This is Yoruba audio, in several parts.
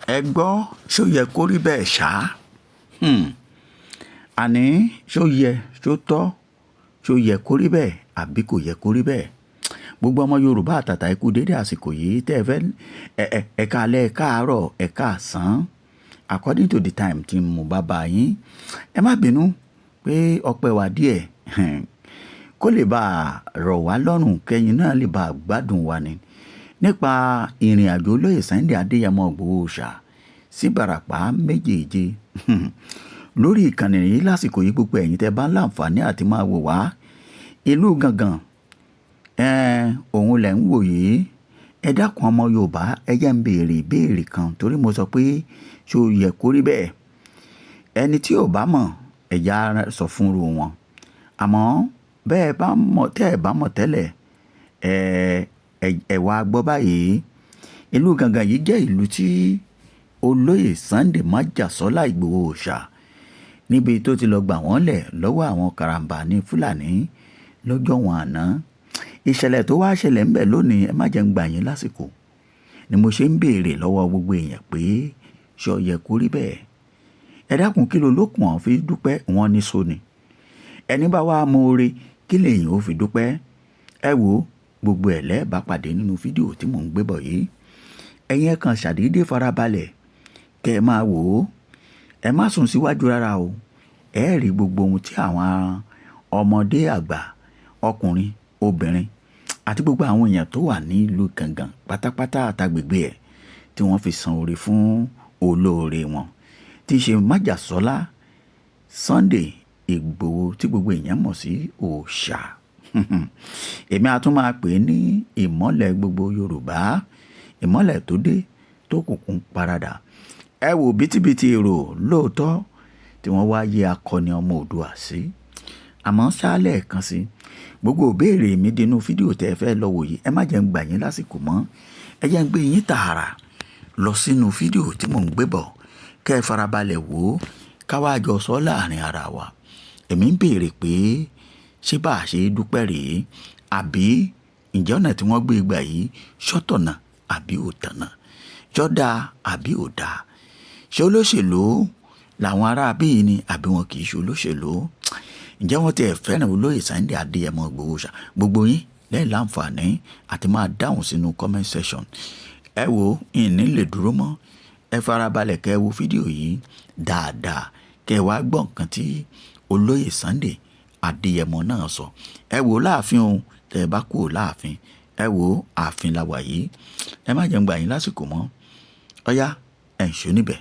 Ẹ gbọ́, ṣó yẹ kó rí bẹ́ẹ̀ ṣá? Àní ṣó yẹ, ṣó tọ́, ṣó yẹ kó rí bẹ́ẹ̀ àbí kò yẹ kó rí bẹ́ẹ̀? Gbogbo ọmọ Yorùbá àtàtà, ẹ kú dédé àsìkò yìí tẹ́ ẹ fẹ́ ẹ káalẹ́, ẹ káàárọ̀, ẹ káàsán, according to the time tí mo bá bá yín. Ẹ má bínú pé ọpẹ́ wà díẹ̀, kó lè bá rọ̀ wá lọ́rùn, kẹ́yìn náà lè bá gbádùn wa ni nípa ìrìn àjò olóyè Sunday Adéyẹmọ Ìgbòho Òòṣà sí Ìbàràpá méjèèje lórí ìkànnì yìí lásìkò yìí. Gbogbo ẹ̀yin tẹ́ bá ń láǹfààní àti máa wò wá, ìlú gangan òun lẹ̀ ń wò yìí. Ẹ dákun, ọmọ Yorùbá, ẹ jẹ́ ń béèrè ìbéèrè kan, torí mo sọ pé ṣó yẹ kó rí bẹ́ẹ̀? Ẹni tí ò bá mọ̀, ẹ̀yà sọ fúnru wọn. Àmọ́ bẹ́ẹ̀ bá mọ̀, tẹ́ ẹ̀ bá mọ̀ tẹ́lẹ̀, ẹ wá gbọ́ báyìí. Ìlú gangan yìí jẹ́ ìlú tí olóyè Sunday Májàsọ́lá Ìgbòho Òòṣà, níbi tó ti lọ gbà wọ́n lẹ̀ lọ́wọ́ àwọn karambà ní Fúlàní lọ́jọ́ wọn àná. Ìṣẹ̀lẹ̀ tó wá ṣẹlẹ̀ ń bẹ̀ lónìí, ẹ má jẹ́ ń gbà yín lásìkò, ni mo ṣe ń béèrè lọ́wọ́ gbogbo èèyàn pé ṣó yẹ kó rí bẹ́ẹ̀? Ẹ dákun, kí ló lókun ọ̀hún fi dúpẹ́? Wọn ní sóni ẹni bá wàá mọ oore, kí lèyìn ó fi dúpẹ́? Ẹ wo, gbogbo ẹ̀ lẹ́ẹ̀ bá pàdé nínú fídíò tí mò ń gbé bọ̀ yìí. Ẹ̀yin ẹ kàn ṣàdédé farabalẹ̀ kẹ́ ẹ máa wò ó. Ẹ má sùn síwájú rárá o. Ẹ rí gbogbo ohun tí àwọn ọmọdé, àgbà, ọkùnrin, obìnrin àti gbogbo àwọn èèyàn tó wà nílùú gangan pátápátá àtàgbègbè ẹ̀ tí wọ́n fi san oore fún olóore wọn tí í ṣe Májàsọ́lá Sunday Ìgbòho, tí gbogbo èèyàn mọ̀ sí òòṣà. Èmi a tún máa pè é ní ìmọ́lẹ̀ gbogbo Yorùbá, ìmọ́lẹ̀ tó dé tó kùnkùn paradà. Ẹ wò bítíbitì èrò lóòótọ́ tí wọ́n wá yé akọni ọmọ Oòduà sí. Àmọ́ ṣáálẹ̀ kan sí gbogbo ìbéèrè mi dínú fídíò tẹ́ ẹ fẹ́ lọ wò yìí. Ẹ má jẹ́ ń gbà yín lásìkò mọ́. Ẹ jẹ́ ń gbé yín tààrà lọ sínú fídíò tí mò ń gbé bọ̀, kẹ́ ẹ farabalẹ̀ wò ó, ká wá jọ sọ láàrin ara wa. Èmi ń béèrè pé ṣé bá a ṣe dúpẹ́ rèé, àbí ǹjẹ́ ọ̀nà tí wọ́n gbé gbà yìí ṣọ́tọ̀nà àbí ò tọ̀nà? Ṣó dáa àbí ò dáa? Ṣé olóṣèlú làwọn ará bíi ni, àbí wọn kì í ṣe olóṣèlú? Ǹjẹ́ wọ́n tiẹ̀ fẹ́ràn olóyè Sunday Adéyẹmọ Ìgbòho ṣá? Gbogbo yín lẹ́yìn láǹfààní àti máa dáhùn sínú comment section. Ẹ wo, ìní lè dúró mọ́. Ẹ farabalẹ̀ kẹ́ ẹ wo fídíò yìí dáadáa, kẹ́ ẹ wá gbọ́ nǹkan tí olóyè Sunday Adéyẹmọ náà sọ. Ẹ wò láàfin o. Tẹ́ ẹ bá kúrò láàfin, ẹ wò ààfin la wà yìí. Ẹ má jẹ́ ń gbà yín lásìkò mọ́. Ọ̀yá, ẹ̀ ń ṣó níbẹ̀.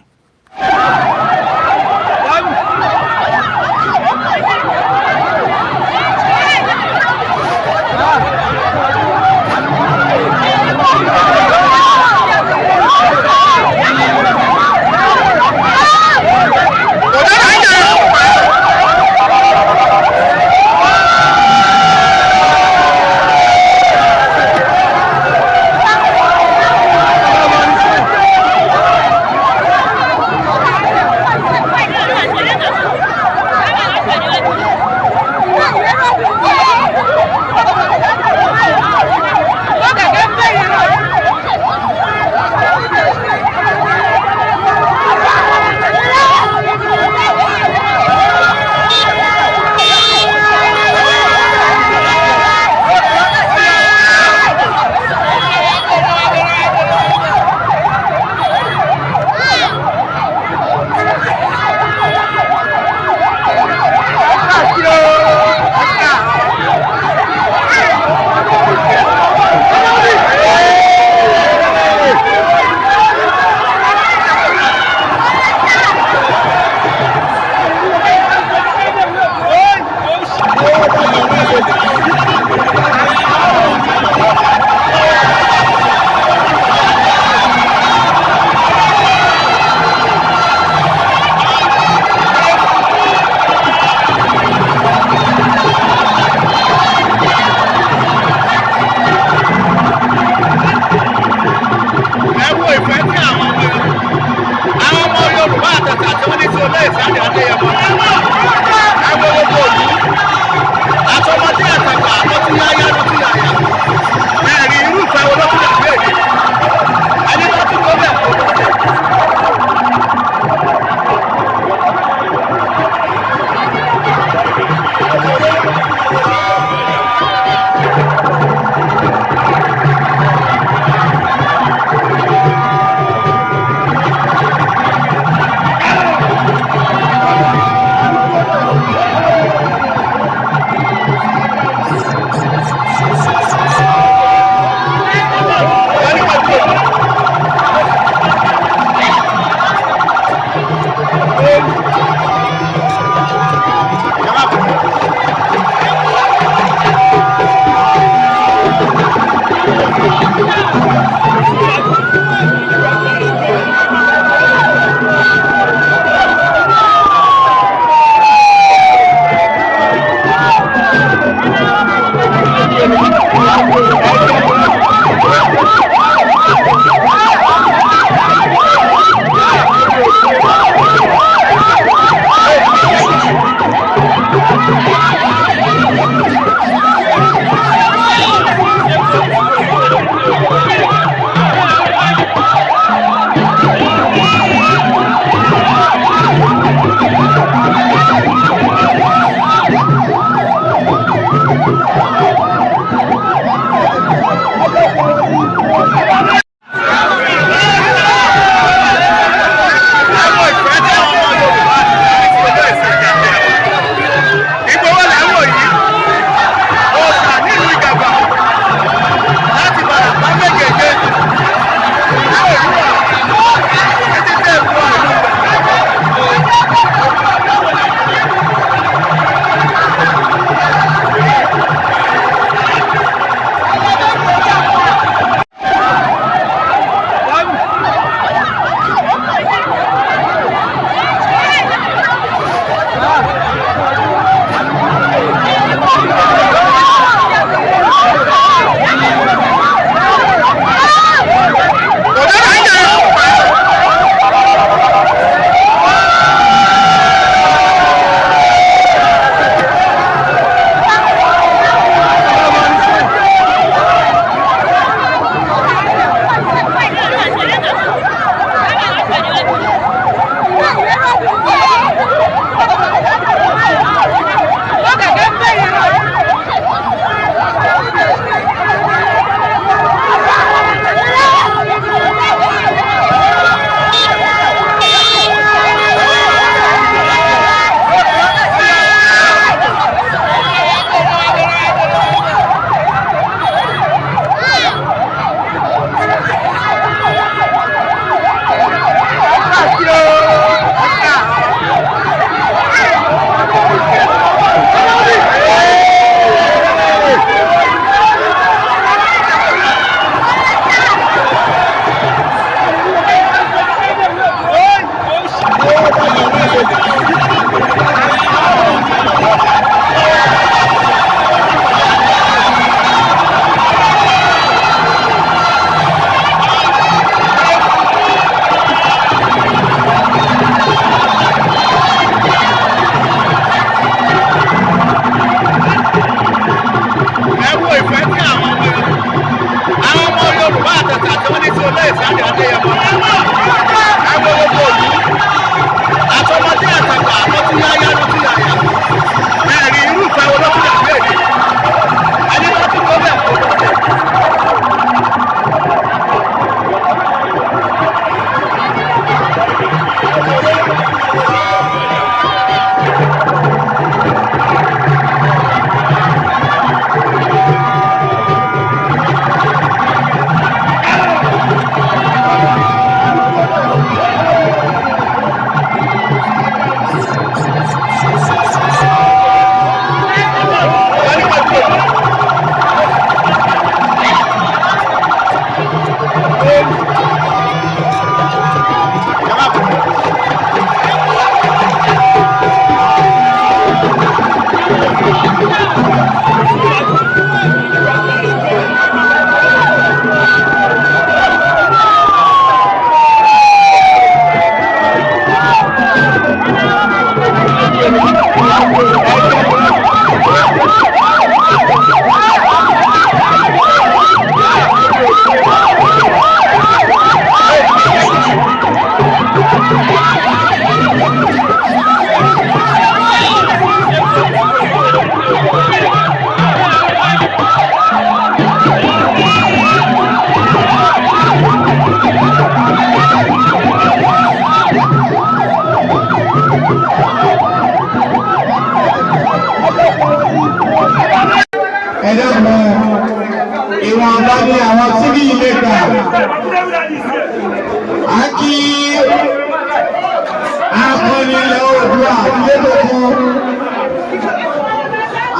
Tilé Toko,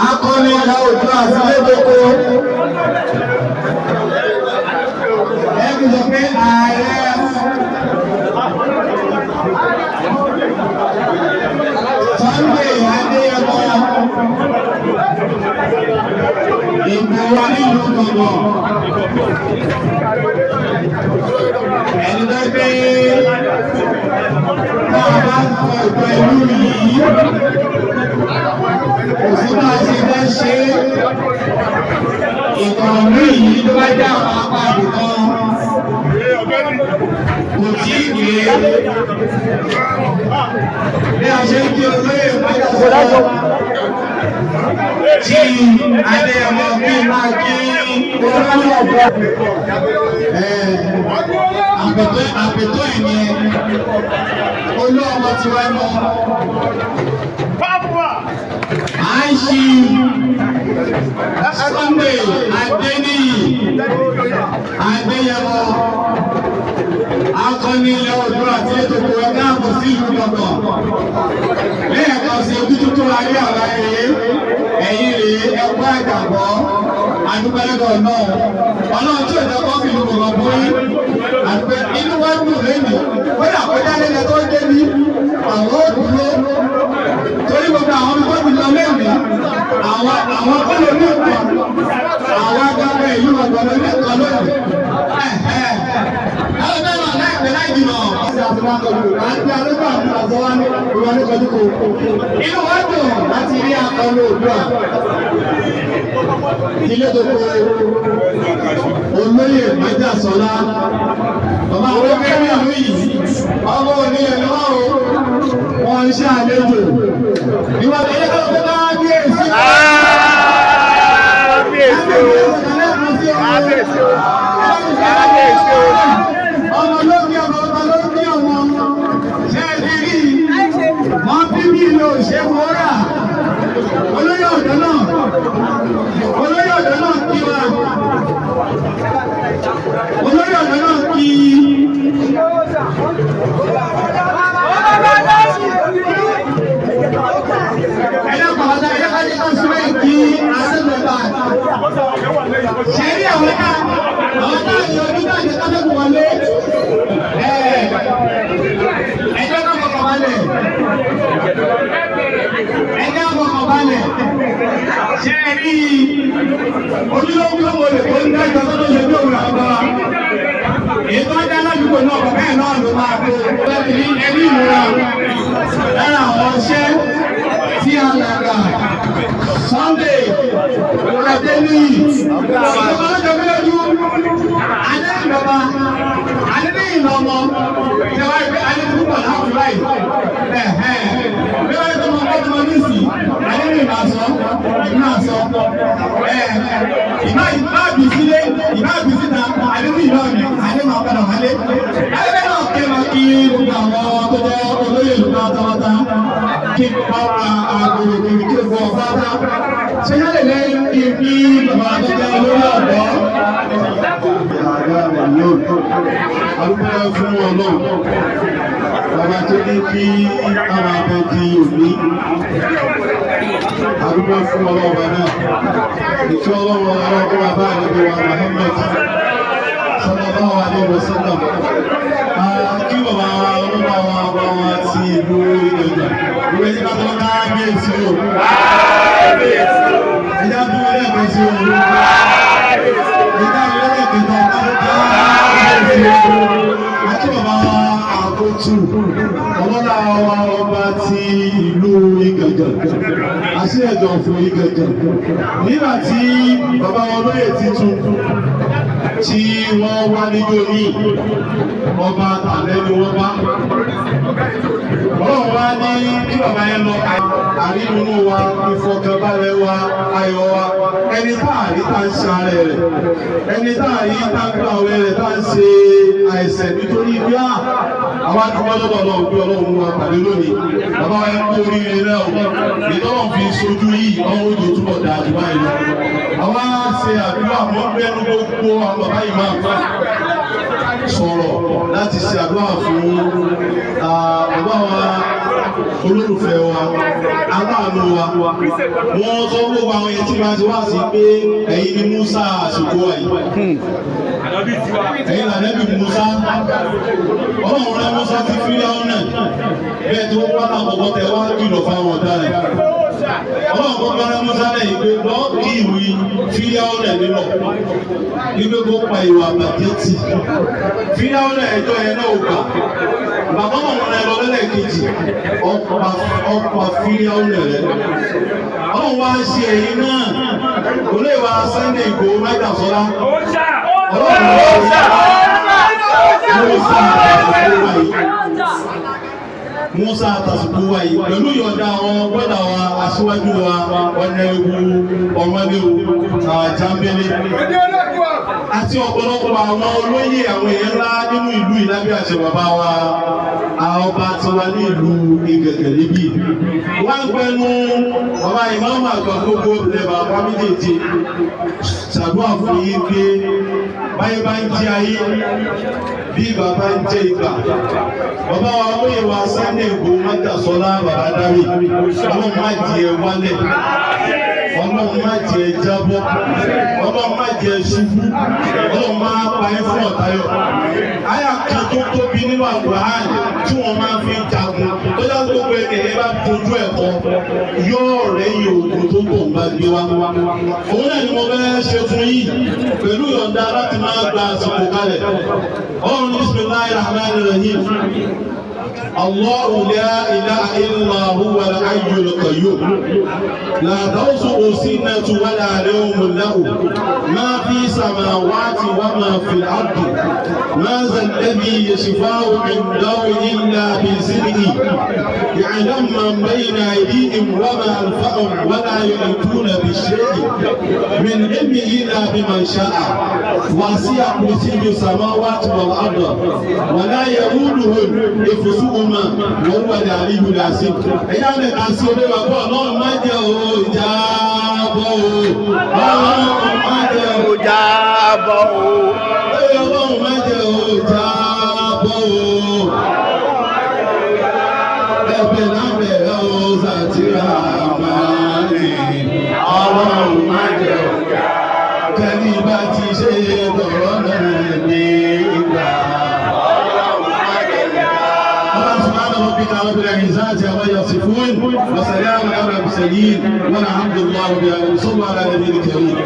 akọni ilẹ̀ Oòduà Tilé Toko. Ẹ̀kú sọ pé ààrẹ Sunday Adéyẹmọ Ìgbòho nílùú Gbọ̀ngàn. Ẹni tó gbé náà bá ń sọ ìtàn ìlú yìí, kò sí bá a ṣe fẹ́ ṣe é. Ìtàn ìlú yìí ló bá dá àwọn apá ibìkan kò tí ì dé. Bí a ṣe ń kí olóyè Májàsọ́lá tí Adéyẹmọ bí máa kí olóyè ọ̀dọ́. Àpètọ́ ẹ̀ ni olú ọmọ tiwa ẹ̀ mọ́. À ń ṣí Sunday Adéníyì Adéyẹmọ akọni ilẹ̀ Oòduà tí ètò kò ẹ káàbọ̀ sí ìlú Gbọ̀ngàn. Lẹ́ẹ̀kan sí ojú tuntun ayé ọ̀la rèé, ẹ̀yìn rèé, ẹ̀kọ́ àgbàgbọ́, adúpẹ́lẹ́dọ̀ náà. Ọlọ́run tí òjò kọ́ fi ìlú Gbọ̀ngàn borí. Àdúpẹ́ inú wa dùn lẹ́nu. Kódà kọjá lẹ́lẹ̀ tó dé ní àwọn òdúró. Torí gbogbo àwọn ọmọ tó ti lọ lẹ́nu, àwọn kọ́lọ̀ ní nǹkan, àwọn agbára ìlú Gbọ̀ngàn ló ní nǹkan lónìí. Inú wa dùn láti rí akọni Oòduà Tilé Toko olóyè Májàsọ́lá bàbá àwọn akẹ́rẹ́ ìlú yìí ọmọ onílẹ̀ ni wọ́n o wọ́n ń ṣe àlejò ìwà ẹ̀yẹ́ tó fẹ́ bá bí èsì. Kábíyèsí o. Kábíyèsí o. Kábíyèsí o. Ọmọ ló bí ọmọ, ọmọ ló bí ọmọ. Ṣé ẹ ti rí i? Wọ́n bí mi lò ṣe wọ́rà. Olóyè ọ̀dọ́ náà, olóyè ọ̀dọ́ náà kí wa. Olóyè ọ̀dọ́ náà kí. Ẹ̀dá pàwọ́dà ẹ̀dá kájí kan súnmọ́ kí asẹ́gbẹ̀ta. Ṣé rí àwọn náà? Àwọn náà ní ọdún náà ní káfẹ́kù wọlé. Ẹjọ́ náà fọkàn balẹ̀. Ẹjọ́ fọkàn balẹ̀. Ṣé ẹ rí ojúlówó tó wọlé tó ń dájọ́ tó tó ṣe bí òun àgbà? Ètò ọjà ládùúgbò náà bàbá ẹ̀ náà ló máa kó. Láti ní ẹbí ìmúra lára àwọn iṣẹ́ tí a làgà Sunday Adéníyì. Ìjọba lọ́jọ́ mílójú, Adéníyì Adéníyì lọ́mọ, ìjọba ìgbé Adéníyì púpọ̀ láti báyìí. Bí wọ́n tó mọ ọkọ̀ tó mọ nísì, Adéníyì máa sọ, ìmá sọ. Ìmá ìmá bì sílé, ìmá bì síta, Adéníyì náà ni, Adé máa padà wálé. Adé náà ké máa kí gbogbo àwọn tó jẹ́ olóyè ìlú pátápátá kí pa àgbèrè kiri kí gbogbo ọ̀pátá. Ṣé yálè lẹ́yìn kí kí bàbá tó jẹ́ olórí ọ̀dọ́? Arúgbó fún Ọlọ́run, bàbá tó ní kí àwọn abẹ di òní. Arúgbó fún Ọlọ́run náà. Ìfẹ́ Ọlọ́run ọlọ́run kó máa bá ànábì wa Muhammad sallallahu alaihi wasallam. Kí bàbá ọlọ́run àwọn àbá wa ti ìlú Ìgbẹ̀jà. Ìwé tí bàbá kábíyèsí o. Ẹja dúró lẹ́ẹ̀kan sí o. Ìdá ìlẹ́lẹ́kẹta kábíyèsí o. Àti bàbá àkótù ọlọ́lá wa ọba ti ìlú Ìgàngàn. Àṣẹ ẹ̀dọ̀ fún Ìgàngàn. Nígbà tí bàbá olóyè titun tí wọ́n wá níjó ní ọba tàlẹ́ ni wọ́n bá. Ọlọ́run wá ní kí bàbá yẹn lọ àrínúnú wa, ìfọkànbalẹ̀ wa, ayọ̀ wa. Ẹni tá a rí tá ń ṣe ara rẹ̀, ẹni tá a rí tá ń gbà ọ̀rẹ́ rẹ̀ tá ń ṣe àìsàn nítorí bí a àwọn akọ́wọ́ lọ́dọ̀ Ọlọ́run pé Ọlọ́run mú wa pàdé lónìí. Bàbá wa yẹn kú oríire náà o. Ìtọ́lọ́run fi sojú yìí, ọ̀hún ojú túbọ̀ dáa jù báyìí lọ. Àwa ṣe àdúrà mọ́ pẹ́ẹ́nu gbogbo àwọn bàbá yìí máa sọ̀rọ̀ láti ṣe àdúrà fún bàbá wa Olólùfẹ́ wa, aláàánú wa, wọ́n sọ gbogbo àwọn yẹn tí wọ́n ti wá sí pé ẹ̀yin ni Musa àsìkò wa yìí. Ẹ̀yin lànàbì Musa. Ọlọ́run rán Musa ti Fíráúnà náà. Bẹ́ẹ̀ tí wọ́n wá lákòókò tẹ wá kìlọ̀ fáwọn ọ̀tá rẹ̀. Ọlọ́run kọ́kọ́ rán Musa náà yìí pé lọ́ọ́ kí ìwé Fíráúnà náà nílọ̀. Wípé kó pa ìwà àbàjẹ́ tì. Fíráúnà náà ẹjọ́ yẹn náà ò gbà. Bàbá wọn rẹ lọ lẹ́lẹ́kejì ọ̀pá Fíráúnà rẹ̀. Ọlọ́run wá ṣe ẹ̀yin náà. Olóyè wa Sunday Igboho Májàsọ́lá. Ọlọ́run wá ṣe Musa àtàsùkú wa yìí pẹ̀lú yọ̀ǹda àwọn gbọ́dọ̀ wa aṣíwájú wa ọ̀nà ewu ọmọdéwu àjàmbélé àti ọ̀pọ̀lọpọ̀ àwọn olóyè àwọn èèyàn ńlá nínú ìlú ìlábẹ́ àṣẹ bàbá wa ọba tiwa ní ìlú Ìgẹ̀gẹ̀ níbí. Wọ́n ń gbẹnu bàbá ìmáàmù àgbà gbogbo ilẹ̀ bàbá méjèèjì ṣàdúrà fún yín pé báyé bá ń jẹ ayé bí bàbá ń jẹ ìgbà. Bàbá wa olóyè wa Sunday Igboho Májàsọ́lá bàbá dárí ọlọ́run má jẹ́ ẹ wálẹ̀, ọlọ́run má jẹ́ ẹ jábọ́, ọlọ́run má jẹ́ ẹ ṣubú, ọlọ́run má pa ẹ́ fún ọ̀tayọ̀. Àyà kan tó tóbi nínú Àlùkùránì tí wọ́n máa fi jagun tó já gbogbo ẹni ẹ bá dojú ẹ̀ kọ yóò rẹ́yìn ogun tó bọ̀ ń bá gbé wá. Òun náà ni mo fẹ́ ṣe fún yín pẹ̀lú ìyọ̀ǹda láti máa gba àsìkò kalẹ̀. Ọlọ́run ní bismillahir rahmanir rahim. الله لا إله إلا هو الحي القيوم لا تأخذه سنة ولا نوم له ما في السماوات وما في الأرض ما ذا الذي يشفع عنده إلا بإذنه يعلم ما بين أيديهم وما خلفهم ولا يحيطون بشيء من علمه إلا بما شاء وسع كرسيه السماوات والأرض ولا يؤوده حفظهما وهو العلي العظيم. Ẹ̀yà lè ka sí olóyè ọgbọ́n ọlọ́run má jẹ́ o jábọ́ o, ọlọ́run má jẹ́ o Jábọ́ o. Ọlọ́run má jẹ́ o jábọ́ o. Ẹ̀bẹ̀ lábẹ́ o sàtìrà máa ní ọlọ́run má jẹ́ o jábọ́. Kẹ́ni bá ti ṣe tọ̀rọ̀ náà ní ìgbà. سبحان ربك رب العزة عما يصفون وسلام على المرسلين والحمد لله رب العالمين صلوا على النبي الكريم.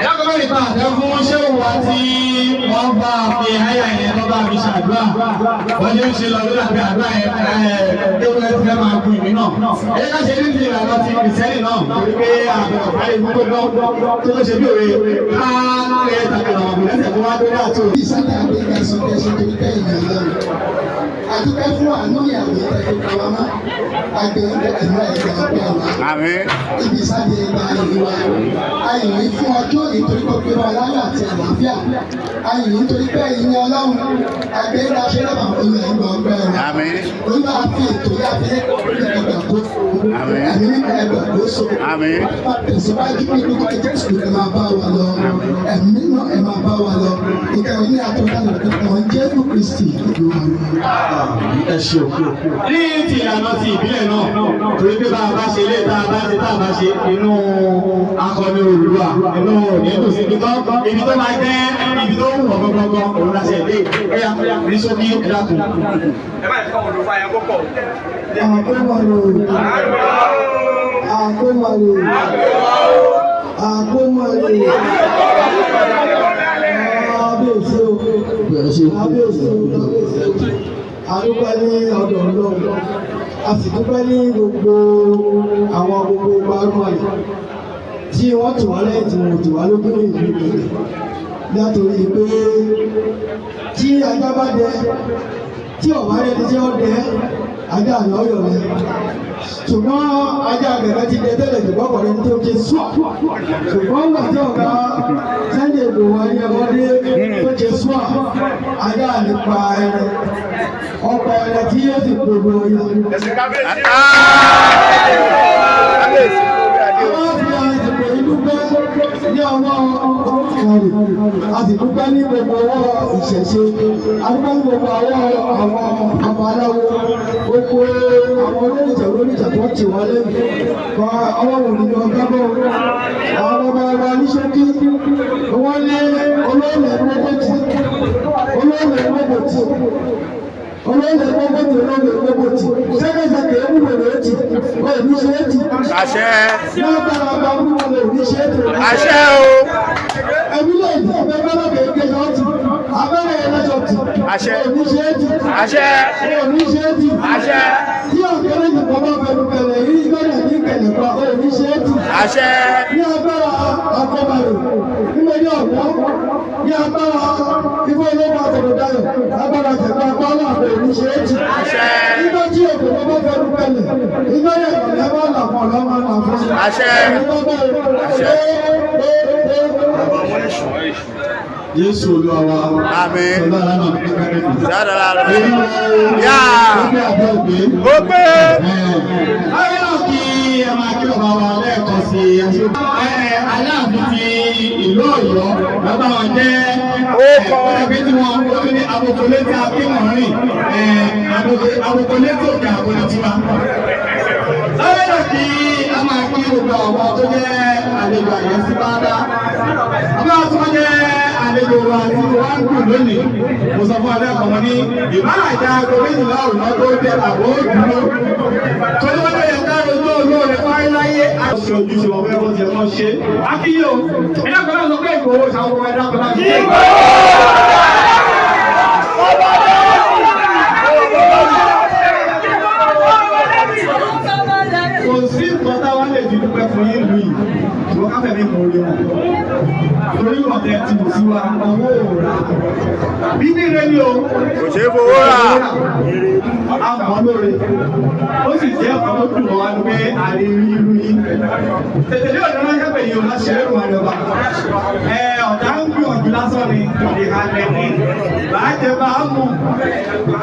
Ẹ̀yọ́kọ̀ mẹ́rin bá àtẹ fún ṣéwù wa tí wọ́n bá fi àyà yẹn tó bá fi ṣàdúrà. Wọ́n ṣe ń ṣe lọ lórí àbí àdúrà yẹn ẹ̀ẹ́dẹ́gbẹ́ ti fẹ́ máa gun ìmí náà. Ẹ̀yẹ́ ká ṣe ní ti ìlànà ti kìrìsìtẹ́nì náà torí pé àbẹ̀wò fáyé gbogbo tó tó ṣe bí òwe ká lè tàbí àwọn ọ̀gbìn lẹ́sẹ̀ tó wá dórí àtò. Ìsàlẹ̀ àgbéga sọ pé ṣe torí pé èèyàn lọ́rùn. Àdúpẹ́ fún àánú ìyàwó ìtẹ́jú káwa mọ́. Àgbẹ̀rún ẹ̀mọ́ ẹ̀gbà ọ̀pẹ́ wa. Àmín. Ibi ìsàlẹ̀ ìgbà ìlú wa. Àyìnrín fún ọjọ́ nítorí pé pé wa láyọ̀ àti àlàáfíà. Àyìnrín nítorí pé ìyẹn Ọlọ́run. Àgbẹ̀rún aṣẹ́lẹ̀bà olú ẹ̀gbà ọ̀pẹ́ wa. Àmín. Olúwa fi ètò yá fi ẹgbà kó. Àmín. Ẹ̀mí nípa ẹgbà kó so. Àmín. Máa tẹ̀síwájú nínú Jésù ẹ máa bá wa lọ. Ẹ̀mí náà ẹ máa bá wa lọ. Ìkẹyìn ní àtúntò àwọn Jésù Kristi ìlú wa. Ẹ ṣeun. Ní ti ìlànà ti ìbílẹ̀ náà, torí pé bá a bá ṣe ilé tá a bá ṣe tá a bá ṣe inú akọni Oòduà inú òní kò sí ibi tó ibi tó máa jẹ́ ibi tó wù wọ́n gbọ́ngbọ́n òun la ṣe dé ẹ̀yà ní sókí ẹ̀dá kù. Àkómọ̀lò. Àkómọ̀lò. Àkómọ̀lò. Kábíyèsí o. Kábíyèsí o. Kábíyèsí o. A dúpẹ́ ní ọ̀dọ̀ Ọlọ́run. A sì dúpẹ́ ní gbogbo àwọn gbogbo gbárùmọ̀lẹ̀ tí wọ́n tù wá lẹ́yìn tí wọ́n tù wá lógún ní ìlú Ìgbẹ̀gẹ̀. Látòrí pé tí ajá bá dẹ tí ọ̀bá rẹ̀ ti jẹ́ ọdẹ ajá àná ọ̀yọ̀ rẹ̀, ṣùgbọ́n ajá gẹ̀gẹ́ ti dẹ tẹ́lẹ̀, ṣùgbọ́n kọ̀ọ̀rẹ́ tó ṣe sùọ́, ṣùgbọ́n wà tí ọ̀gá Sunday Igboho ayé ọmọdé tó ṣe sùọ́ ajá nípa ẹrẹ ọ̀pọ̀ ẹrẹ tí yóò sì gbogbo ọyà. Kábíyèsí. Àwọn fi àsìkò yìí Dúpẹ́ ní ọwọ́ ọ̀rẹ́, a sì dúpẹ́ ní gbogbo ọwọ́ ìṣẹ̀ṣe, a dúpẹ́ ní gbogbo ọwọ́ àwọn babaláwo, gbogbo àwọn olóríṣà olóríṣà tó ti wá lẹ́yìn kọ́ ọlọ́run nínú ọgbà bọ́. Àwọn ọba wa ní ṣókí, wọ́n lé olóòlẹ̀ gbogbo tì, olóòlẹ̀ gbogbo tì, olóòlẹ̀ gbogbo tì, olóòlẹ̀ gbogbo tì, sẹ́kẹ̀sẹ̀kẹ̀ ewúro tì, òní ṣe é tì. Àṣẹ. Lágbára ọba wúwo lè ní ṣe é tì. Àṣẹ o. Ẹbí lè tí ọ̀fẹ́ gbọ́dọ̀ kéèké ṣọ́ tì, abẹ́rẹ́ ẹlẹ́ṣọ̀ tì. Àṣẹ. Òní ṣe é tì. Àṣẹ. Òní ṣe é tì. Àṣẹ. Tí ọ̀kẹ́rẹ́ ti pọ̀ bá fẹnu bẹ̀rẹ̀ yìí gbọ́dọ̀ ní kẹlẹ̀ pa, òní ṣe é tì. Àṣẹ. Ní agbára akọ́balẹ̀ nílé ní ọ̀wọ́, ní agbára ifo olóko àtọ̀dọ̀dayọ̀, agbára tẹ̀gbọ́n apá àbò òní ṣe é tì. Àṣẹ. Nígbà tí òkè bá bá fẹnu bẹ̀rẹ̀, ìgbà yẹn ọ̀lẹ́ bá là fún ọ̀lọ́ máa là fún. Àṣẹ. Àṣẹ. Jésù Olúwa wa. Àmín. Sọlá lánàá ní kẹ́kẹ́ mi. Dáadáa. Èyí Yá. ó gbé àbẹ́ ògbé. Ó gbé. Ayé náà kí ẹ máa kí bàbá wa lẹ́ẹ̀kan sí i. Aláàfin ti ìlú Ọ̀yọ́, bàbá wọn jẹ́ Ó kọ́. ẹbí tí wọ́n ó tún ní aboko létí akínmọ̀rìn, aboko létí òkè àbọ̀lé tiwa. Ayé náà kí a máa kí gbogbo àwọn tó jẹ́ àlejò àyẹ̀sí bá dá. Bàbá tí wọ́n jẹ́ àlejò wa tí wọ́n ń dùn lónìí. Mo sọ fún alẹ́ kan, mo ní ìbára ìjà aago 12 òun tó dé àbò dúró. Torí wọ́n lè ká ojú olóore fáyé láyé. Ṣe ojúṣe wọn bẹ́ẹ̀ bó ti yẹ kán ṣe. Akíyè o, ẹ̀dá kan náà sọ pé Ìgbòho ṣàwọn ọmọ ẹ̀dá kan náà. Kò sí nǹkan táwa lè fi dúpẹ́ fún yín lù yìí, ṣùgbọ́n ká fẹ̀mí mú orí wọn. Torí ọ̀tẹ̀ ti wù sí wa, owó ò rà. Bíbí rẹ ni o. Kò ṣeé fowó rà. A mọ̀ lóore. Ó sì jẹ́ ọ̀kan tó dùn mọ́ wa ní pé àrírí irú yín. Tètè ní ọ̀dọ́ náà kẹ́pẹ̀ yìí o láti ṣeré ìwà ìjọba. Ẹ ọ̀tá ń gbìyànjú lásán ni ìhàlẹ̀ ni. Bàájẹ́ bá a mú.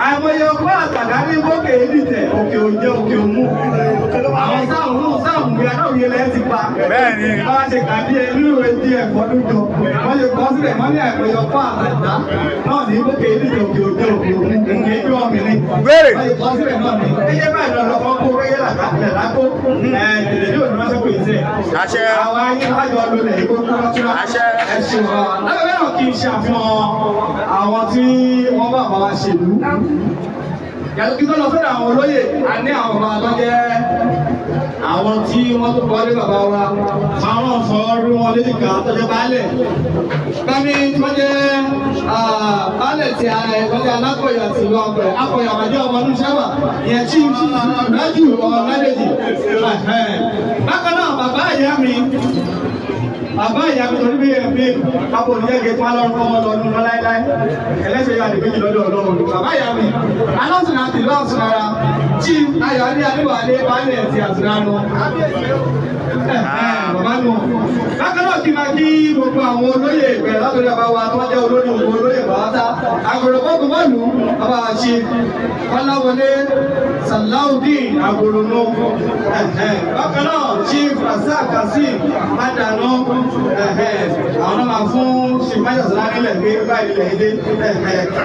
Àìmọye ọgbọ́n àtàdá ní bókè ìdìtẹ̀ òkè òjẹ́ òkè òmù. Àwọn sáàmù náà sáàmù bí aláwòye lẹ́yìn ti pa. Bẹ́ẹ̀ni. Bá a ṣe kà bí inú ìwé díẹ̀ fọdún jọ. Wọ́n ṣe kọ́ sílẹ̀ wọ́n ní àìmọye ọgbọ́n àtàdá náà ní bókè ìdìtẹ̀ òkè òjẹ́ òkè òmù. Òkè ìjọ ọmọbìnrin. Gbére. Wọ́n ṣe kọ́ sílẹ̀ náà ní. Ẹyẹ báyìí lọ lọ́kọ́ kó kẹ́yẹ́ làkàtìlẹ̀ lákó. Ẹ tètè yóò ní wọ́n ṣe pè é. Àṣẹ. Àwọn ayé lájọ lulẹ̀ ìkó kúrọ́túrá. Àṣẹ. Ẹ ṣe wá. Lábẹ́ náà kì í ṣe àfihàn àwọn tí wọ́n bá bá wa ṣèlú. Yàtọ̀ kí tó lọ sọ́dọ̀ àwọn olóyè, a ní àwọn bàbá tó jẹ́ àwọn tí wọ́n tó kọ́lé bàbá wa. Àwọn ọ̀fọ̀ rí wọn léjìká tó jẹ́ baálẹ̀. Bámi tó jẹ́ baálẹ̀ tí a ẹ̀ tó jẹ́ alákọ̀ọ́yà tìlú Akọ̀yà. Akọ̀yà àmàjẹ́ ọmọ ọdún sábà. Ìyẹn chief Rájù Ọ̀làdèjì. Bákan náà, bàbá ìyá mi, bàbá ìyá mi, torí bí ẹbí kápò ní ẹgẹ tó alọ́run kọ́mọ lọ nínú láéláé, ẹlẹ́sẹ̀ yóò àdìgbéjì lọ́dọ̀ Ọlọ́run. Bàbá ìyá mi alọ́sùn àti ìlú àsùnara, chief Ayọ̀adé Adéwálé, baálẹ̀ ti àsùnranu, bàbá nù. Bákan náà kí n máa kí gbogbo àwọn olóyè ìbẹ̀rẹ̀ látòrí bàbá wa tó jẹ́ olórí ògbó olóyè bàbá àgòrò bọ́ọ̀gù mọ́lù, bàbá ṣe Kọ́láwọlé Sàláùdín àgòrò nù. Bákan náà chief Rasaq Kazeem Padànù, àwọn náà máa fún chief Májàsọ́lá nílẹ̀ gbé báyìí lẹ̀ dé.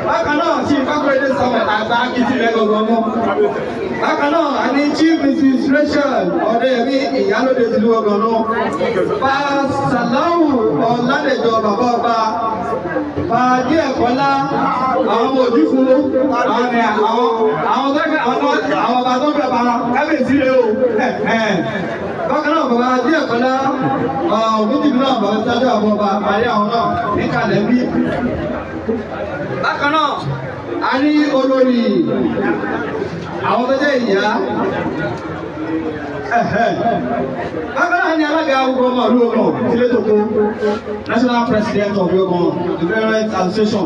Bákan náà chief Fákúrẹ́dé Samuel àgbà akitì lẹ́gọ̀gọ̀ mọ́. Bákan náà a ní chief Mrs Rachel Ọ̀dẹ́yẹmí Ìyálóde tìlú ọgàn náà. Pa Sàláwù Ọ̀làdẹ̀jọ bàbá ọba Bàdí Ẹ̀kọ́lá, àwọn ọmọ òjúfo, àwọn àwọn tó àwọn ọba tó bẹ̀rẹ̀ bá kábíyèsí rẹ o. Bákan náà bàbá Adé Ẹ̀kọ́lá, ògúndìbí náà bàbá sáájú àwọn ọba àrí àwọn náà níkàlẹ̀ bí. Bákan náà a ní olórí àwọn tó jẹ́ ìyá. Bákan náà ni alága ogun ọmọ ìlú Ogun tilé tòkó, national president of Ogun Development Association,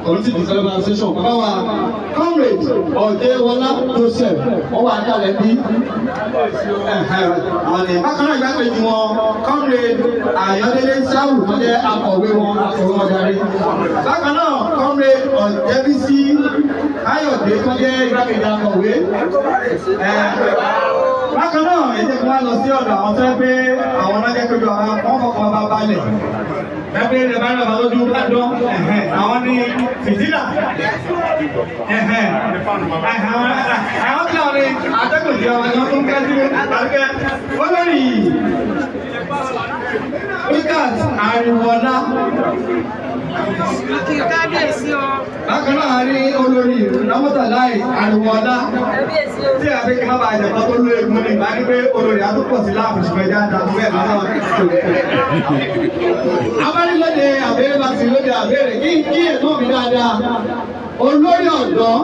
Community Development Association, bàbá wa comrade Ọ̀dẹ́wọlá Joseph, wọ́n wà níkàlẹ̀ bí. Bákan náà ìgbàkejì wọn, comrade Ayọ̀délé Sáwù tó jẹ́ akọ̀wé wọn, akọ̀wé wọn darí. Bákan náà comrade Ọ̀jẹ́bísí Káyọ̀dé tó jẹ́ igbákejì akọ̀wé. Bákan náà, ẹ jẹ́ kí wọ́n lọ sí ọ̀dọ̀ àwọn tó yẹ pé àwọn náà jẹ́ pé àwọn wọn fọkàn bá balẹ̀. Ẹgbẹ́ ilẹ̀ bá lọ́ba lójú bá dán, àwọn ní fìtílà. Àwọn tí wọ́n ní atẹ́gùn tí ọmọ ẹ̀yọ́ tó ń kẹ́ sí àgbẹ̀ olórí Lucas Ariwola. Kí kábíyèsí o. Bákan náà, a rí olórí Ramọ́tàláì Ariwola Kábíyèsí o. tí a fi kí n má bàa jẹ̀kọ́ tó lóye mú ni ìbá ní pé olórí àtúpọ̀ sí láàfin, ṣùgbọ́n ẹja dàgbù ẹ̀ lọ́nà. Abárílóde àbẹ̀rẹ̀ bá ti lóde àbẹ̀rẹ̀ kí ẹ̀gbọ́n mi dáadáa, olórí ọ̀dọ́,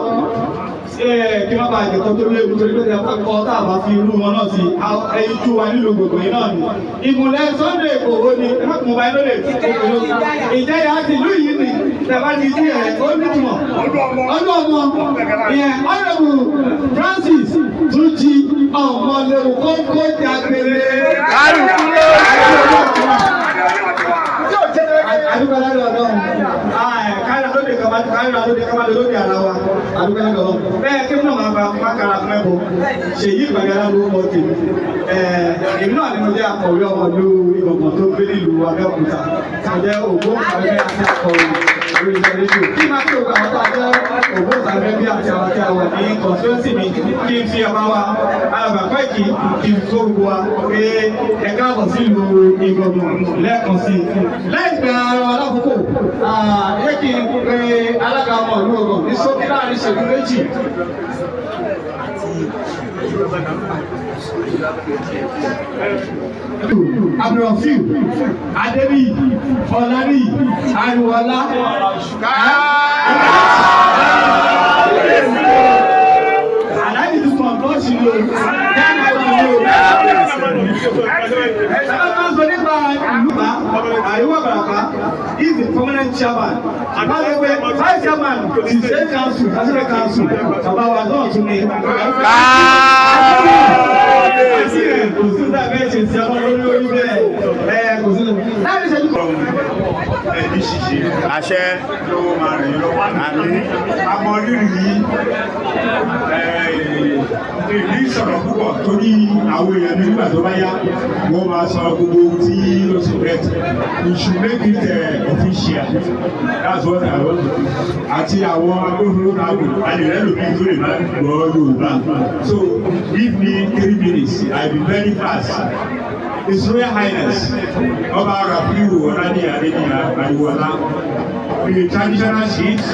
kí má bàa jẹ̀kọ́ tó lóye mú, torí pé tí a kọ́ tá a bá fi irú wọn náà sí ẹyin tú wa nílùú gbogbo yìí náà ni. Ìmùlẹ̀ Sunday Igboho ni ẹ má kún báyìí lóde ìjẹyà ti ìlú yìí ni tẹ̀bá ti jí ẹ̀ ó nítumọ̀. Ọdún ọmọ ìyẹn, Honourable Francis Túnjí Ọmọléwu Kókó Jágbére. Kálukú ló Àdúgbò lọ́dọ̀ Ọlọ́run. Káyọ̀ lóde kaba, káyọ̀ lóde kaba lóde ara wa. Àdúgbò lọ́dọ̀ Ọlọ́run. Bẹ́ẹ̀ kí náà máa gba mákàrà fún ẹ̀bọ. Ṣèyí Ìgbàgbọ́lá ló kọ́ tèmi. Èmi náà ni mo jẹ́ akọ̀wé ọmọ ìlú Ìgbọ̀ngàn tó gbé nílùú Abẹ́òkúta. Mo jẹ́ ògbóǹtarìgì àti akọ̀wé lórí iṣẹ́ rédíò. Kí máa kí ògbà àwọn tá a jẹ́ ògbóǹtarìgì àti àwọn tí a wà ní constituency mi, kí n fi ọba wa alàgbà Kọ́ìkì, kí n kó gbogbo wa pé ẹ káàbọ̀ sílùú Ìgbọ̀ngàn lẹ́ẹ̀kan sí i. Láì gba ara wa lákòókò, yẹ kí n pe alága ọmọ ìlú Ọgàn ní ṣókí láàrin ìṣẹ́jú 2. Abdulrafiu Adébíyì Ọláníyì Ariwọlá. Aláàjì tún kàn bọ́ọ̀sì ni o. Dáná ni o. Sábà máa ń sọ nípa ìlú bá Àríwá Ìbàràpá is the permanent chairman. Àbálẹ̀ pé vice chairman ti state council, national council, bàbá wa náà tún ní. Kò sí ìdá bẹ́ẹ̀ ṣe ti ọmọ lórí orí bẹ́ẹ̀ ẹ̀ kò sí. Láti ṣe Ẹbí ṣíṣe Àṣẹ. Ló máa rìn lọ́wọ́. Àmín. Àmọ́ rírì yìí ní sọ̀rọ̀ púpọ̀ torí àwọn èèyàn mi, nígbà tó bá yá, wọ́n máa sọ gbogbo ohun tí ó sì rẹ̀. We should make it official, that's what I want to do. Àti àwọn agbófinró náà lò alẹ́ lómi tó lè máa gbọ́ Yorùbá, so give me 3 minutes, I be very fast. His Royal Highness Ọba Rafiu Ọládé Adéníyà Ariwola, the traditional chiefs,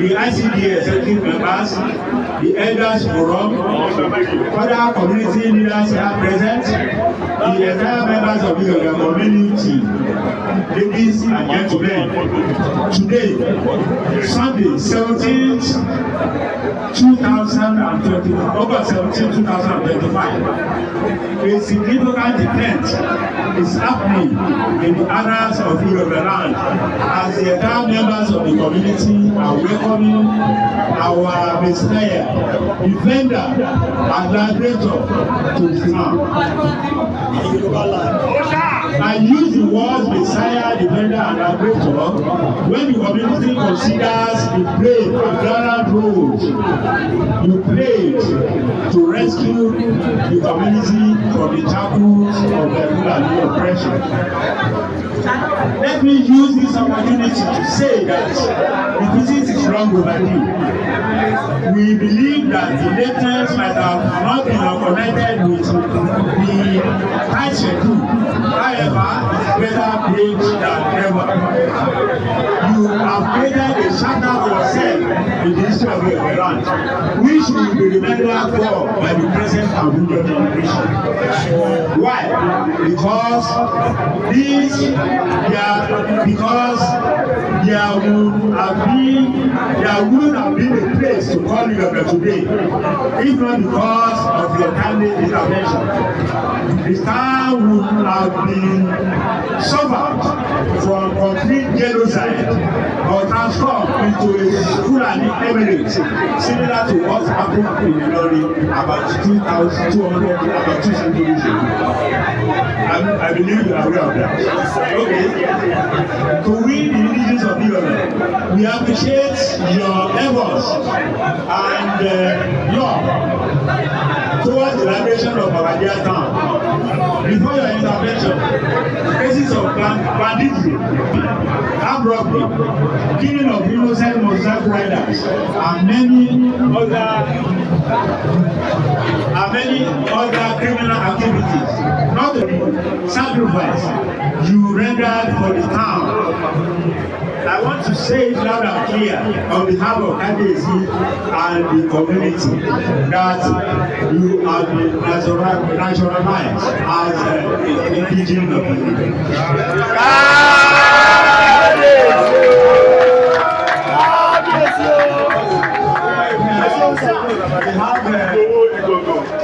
the ICD executive members, the elders forum, other community leaders here present, the entire members of the community, ladies and gentlemen. Today, Sunday, 17th, 2020, August 17, 2025, a significant event is happening in the annals of Yoruba land as the entire members of the community are welcoming our Messiah, defender and liberator to the town. I use the words Messiah, defender and liberator when the community considers the brave and gallant role you played to rescue the community from the shackles of the Fulani oppression. Let me use this opportunity to say that the visit is long overdue. We believe that the lateness might have not been connected with the tight schedule. However, it's better late than never. You have created a chapter for yourself in the history of your land, which will be remembered for by the present and future generation. Why? Because there wouldn't have been a place to call Yoruba today if not because of your timely intervention. The town would have been suffered from complete genocide or transformed into a Fulani emirate similar to what happened in Ilorin about 2,200, about 2 centuries ago. I believe you are aware of that. Okay. To we, the indigenes of Ilorin, we appreciate your efforts. and love towards the liberation of our dear town. Before your intervention, cases of banditry, armed robbery, killing of innocent motorcycle riders, and many other criminal activities, not the sacrifice you rendered for the town. I want to say it loud and clear on behalf of Kabiyesi and the community that you have been naturalized as an indigene of the. Kábíyèsí o. We have